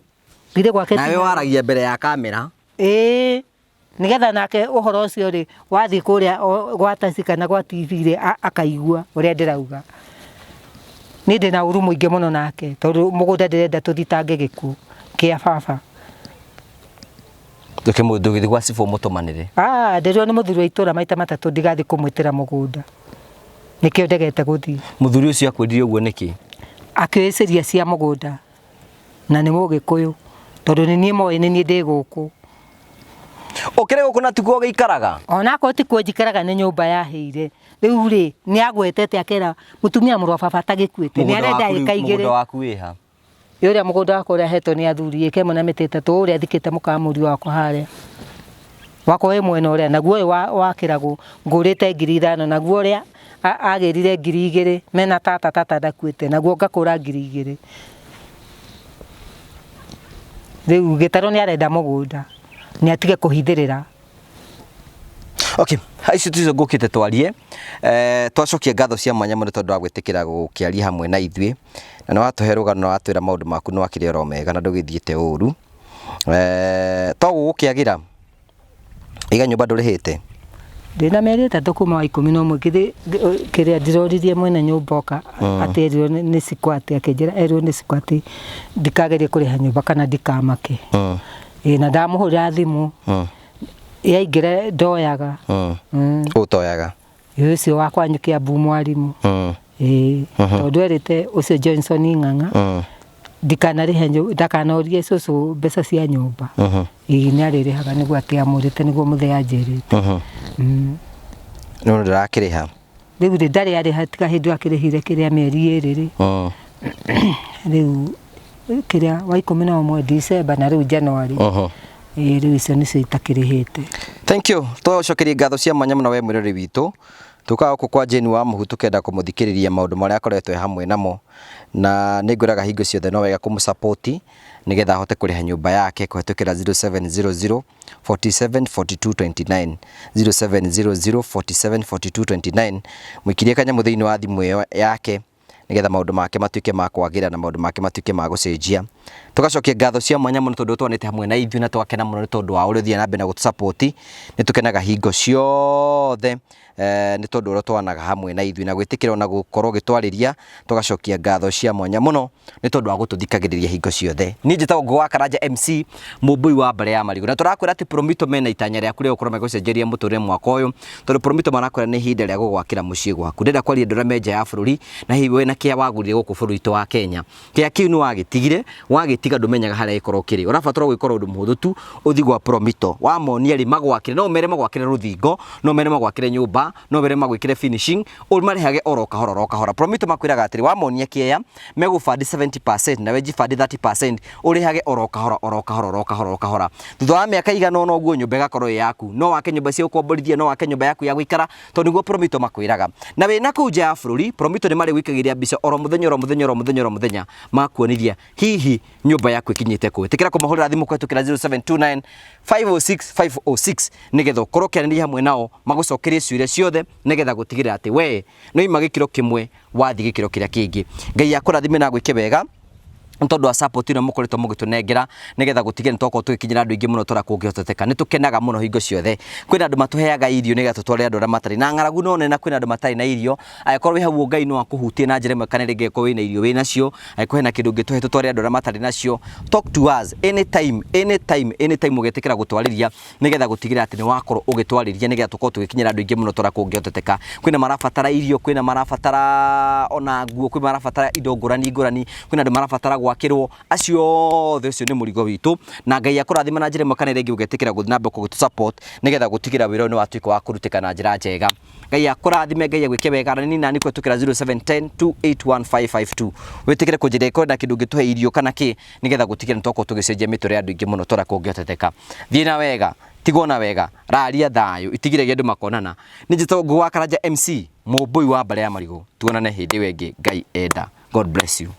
Githĩ gwake Nawe waragia mbere ya kamera. Ĩĩ, nĩgetha nake ũhoro ũcio rĩ, wathiĩ kũrĩa gwa taxi kana gwa TV rĩ, akaigua ũrĩa ndĩrauga. Niĩ ndĩna ũru mũingĩ mũno nake, tondũ mũgũnda ndĩrenda tũthitange gĩkuũ kĩa baba. Ndũgĩthiĩ gwa cibũ mũtũmanĩre? Ah, ndĩrirwo nĩ mũthuri wa itũra maita matatũ ndigathiĩ kũmwĩtĩra mũgũnda. Nĩkĩo ndegete gũthiĩ. Mũthuri ũcio akwĩrire ũguo nĩkĩ? Akĩĩciria cia mũgũnda na nĩ Mũgĩkũyũ, tondũ nĩ niĩ moĩ nĩ niĩ ndĩ gũkũ. Ũkĩrĩ gũkũ na tikuo ũgĩikaraga? Onakorwo tikuo njikaraga nĩ nyũmba yahĩire. Rĩu rĩ, nĩ agwetete akera mũtumia mũrũ wa baba atagĩkuĩte nĩ arenda ĩka igĩrĩ. Mũgũnda waku wĩha? Ĩ ũrĩa mũgũnda wakwa ũrĩa hetwo nĩ athuri, ĩka ĩmwe na mĩtĩ 3, ũrĩa thikĩte mũkamũriũ wakwa harĩa. Wakwa wĩ mwena ũrĩa, naguo ũyũ wa kĩragũ ngũrĩte ngiri 5, naguo ũrĩa agĩrire ngiri 2 mena tata, tata ndakuĩte, naguo ngakũra ngiri 2. Rĩu gĩtarũ nĩ arenda mũgũnda, nĩ atige kũhithĩrĩra. Okay, icio ticio ngũkĩte twarie. Twacokia ngatho cia mwanya mũno tondũ wa gwĩtĩkĩra gũkĩaria hamwe na ithuĩ, na nĩ watũhe rũgano na watwĩra maũndũ maku nĩ wakĩrĩ oro mega na ndũgĩthiĩte ũru. To gũgũkĩagĩra iga nyũmba ndũrĩhĩte? Ndĩna mĩeri 3 kuma wa 11 githĩ kĩrĩa ndĩroririe mwene nyũmba oka atĩ erirwo nĩ cikũ, atĩ akĩnjĩra erirwo nĩ cikũ atĩ ndikagerie kũrĩha nyũmba kana ndikamake. Ĩĩ, na ndamũhũrĩra thimũ yaingĩra ndoyaga. Ũtoyaga? Ĩ ũcio wa kwanyu Kĩambu mwarimũ. Ĩĩ, tondũ erĩte ũcio Johnson Ng'ang'a ndikanarĩhe, ndakanorie cũcũ mbeca cia nyũmba. Ĩĩ, nĩ arĩrĩhaga nĩguo atĩ amũrĩte nĩguo mũthee anjĩrĩte. No ndũrakĩrĩha? Rĩu rĩ, ndarĩ arĩha tiga hĩndĩ ĩyo akĩrĩhire kĩrĩa mĩeri 2 rĩ. Rĩu kĩrĩa wa 11 December na rĩu January. Ĩĩ, rĩu icio nĩcio itakĩrĩhĩte. Thank you. Tũcokerie ngatho cia mwanya mũno we mwĩrori witũ. Tũkaga gũkũ kwa Jane wa Mũhu tũkenda kũmũthikĩrĩria maũndũ marĩa akoretwo e hamwe namo. Na nĩ ngwĩraga hingo ciothe no wega kũmũ-support nĩgetha ahote kũrĩha nyũmba yake kũhetũkĩra 0700 47 42 29 0700 47 42 29. Mũikirie kanyamũ thĩinĩ wa thimũ ĩyo yake nĩgetha maũndũ make matuĩke ma kwagĩra na maũndũ make matuĩke ma gũcenjia. Tũgacokia ngatho cia mwanya mũno tondũ twanĩte hamwe na ithuĩ na twakena mũno nĩ tondũ wa ũrĩa ũthiaga na mbere na gũtũ-support. Nĩ tũkenaga hingo ciothe nĩ tondũ ũrĩa twanaga hamwe na ithuĩ na gwĩtĩkĩra ona gũkorwo ũgĩtwarĩria. Tũgacokia ngatho cia mwanya mũno nĩ tondũ wa gũtũthikagĩrĩria hingo ciothe. Niĩ njĩtagwo Ngũgĩ wa Karanja MC, mũmbũi wa mbarĩ ya marigũ, na tũrakwĩra atĩ Promito mena itanya rĩaku rĩa gũkorwo magĩgũcenjeria mũtũrĩre mwaka ũyũ, tondũ Promito marakwĩra nĩ ihinda rĩa gũgwakĩra mũciĩ gwaku. Ndĩrenda kwaria andũ arĩa me nja ya bũrũri na hihi wĩna kĩa wagũrire gũkũ bũrũri witũ wa Kenya. Kĩa kĩu nĩ wagĩtigire, wagĩtiga ndũmenyaga harĩa gĩkorwo kĩrĩ. Ũrabatara gwĩkora ũndũ mũhũthũ tu, ũthiĩ gwa Promito. Wamonia rĩ magwakĩre, no ũmere magwakĩre rũthingo, no ũmere magwakĩre nyũmba, no ũmere magwĩkĩre finishing, ũmarĩhage oro kahora oro kahora. Promito makwĩraga atĩrĩ, wamonia kĩea, megũbandi 70% nawe njibandi 30%, ũrĩhage oro kahora oro kahora oro kahora oro kahora. Thutha wa mĩaka ĩigana ũna ũguo nyũmba ĩgakorwo ĩ yaku. No wake nyũmba cia gũkomborithia, no wake nyũmba yaku ya gũikara, tondũ nĩguo Promito makwĩraga. Na wĩna kũu nja ya bũrũri, Promito nĩ marĩgũikagĩria mbica oro mũthenya oro mũthenya oro mũthenya oro mũthenya, makuonithia hihi nyũmba yaku ĩkinyĩte kũ. Ĩtĩkĩra kũmahũrĩra thimũ kũhetũkĩra 0729 506 506 nĩgetha ũkorwo ũkĩaranĩria hamwe nao, magũcokerie ciũria ciothe nĩgetha gũtigĩrĩra atĩ we nĩ waima gĩkĩro kĩmwe wathiĩ gĩkĩro kĩrĩa kĩngĩ. Ngai akũrathime na agwĩke wega nĩ tondũ wa support ĩno mũkoretwo mũgĩtũnengera nĩgetha gũtigĩrĩra nĩ twakorwo tũgĩkinyĩra andũ aingĩ mũno ta ũrĩa kũngĩhotekeka. Nĩ tũkenaga mũno hingo ciothe. Kwĩna andũ matũheaga irio nĩgetha tũtwarĩre andũ arĩa matarĩ na ng'aragu no nene, na kwĩna andũ matarĩ na irio. Angĩkorwo wĩ hau Ngai no akũhutie na njĩra ĩmwe kana ĩrĩa ĩngĩ, angĩkorwo wĩna irio wĩnacio, angĩkorwo hena kĩndũ ũngĩtũhe tũtwarĩre andũ arĩa matarĩ nacio, talk to us anytime, anytime, anytime ũgetĩkĩra gũtwarĩria nĩgetha gũtigĩrĩra atĩ nĩ wakorwo ũgĩtwarĩria nĩgetha tũkorwo tũgĩkinyĩra andũ aingĩ mũno ta ũrĩa kũngĩhotekeka. Kwĩna marabatara irio, kwĩna marabatara ona nguo, kwĩ marabatara indo ngũrani ngũrani, kwĩna andũ marabatara gwakĩrwo, acio othe ũcio nĩ mũrigo witũ, na Ngai akũrathime na njĩra ĩmwe kana ĩrĩa ĩngĩ ũgetĩkĩra gũthiĩ na mbere gũtũ support nĩgetha gũtigĩrĩra wĩra ũyũ nĩ watuĩka wa kũrutĩka na njĩra njega. Ngai akũrathime, Ngai agwĩke wega. Na nĩ nani kũhetũkĩra 0710 281552 wĩtĩkĩre kũnjĩra ĩkorwo na kĩndũ ũngĩtũhe irio kana kĩ nĩgetha gũtigĩrĩra nĩ twakorwo tũgĩcenjia mĩtũrĩre ya andũ aingĩ mũno ta ũrĩa kũngĩhotekeka. Thiĩ na wega, tigwo na wega, raria thayũ, itigĩrĩria andũ makonana. Niĩ njĩtagwo Ngũgĩ wa Karanja MC, mũmbũi wa mbarĩ ya marigũ. Tuonane hĩndĩ ĩyo ĩngĩ Ngai enda. God bless you.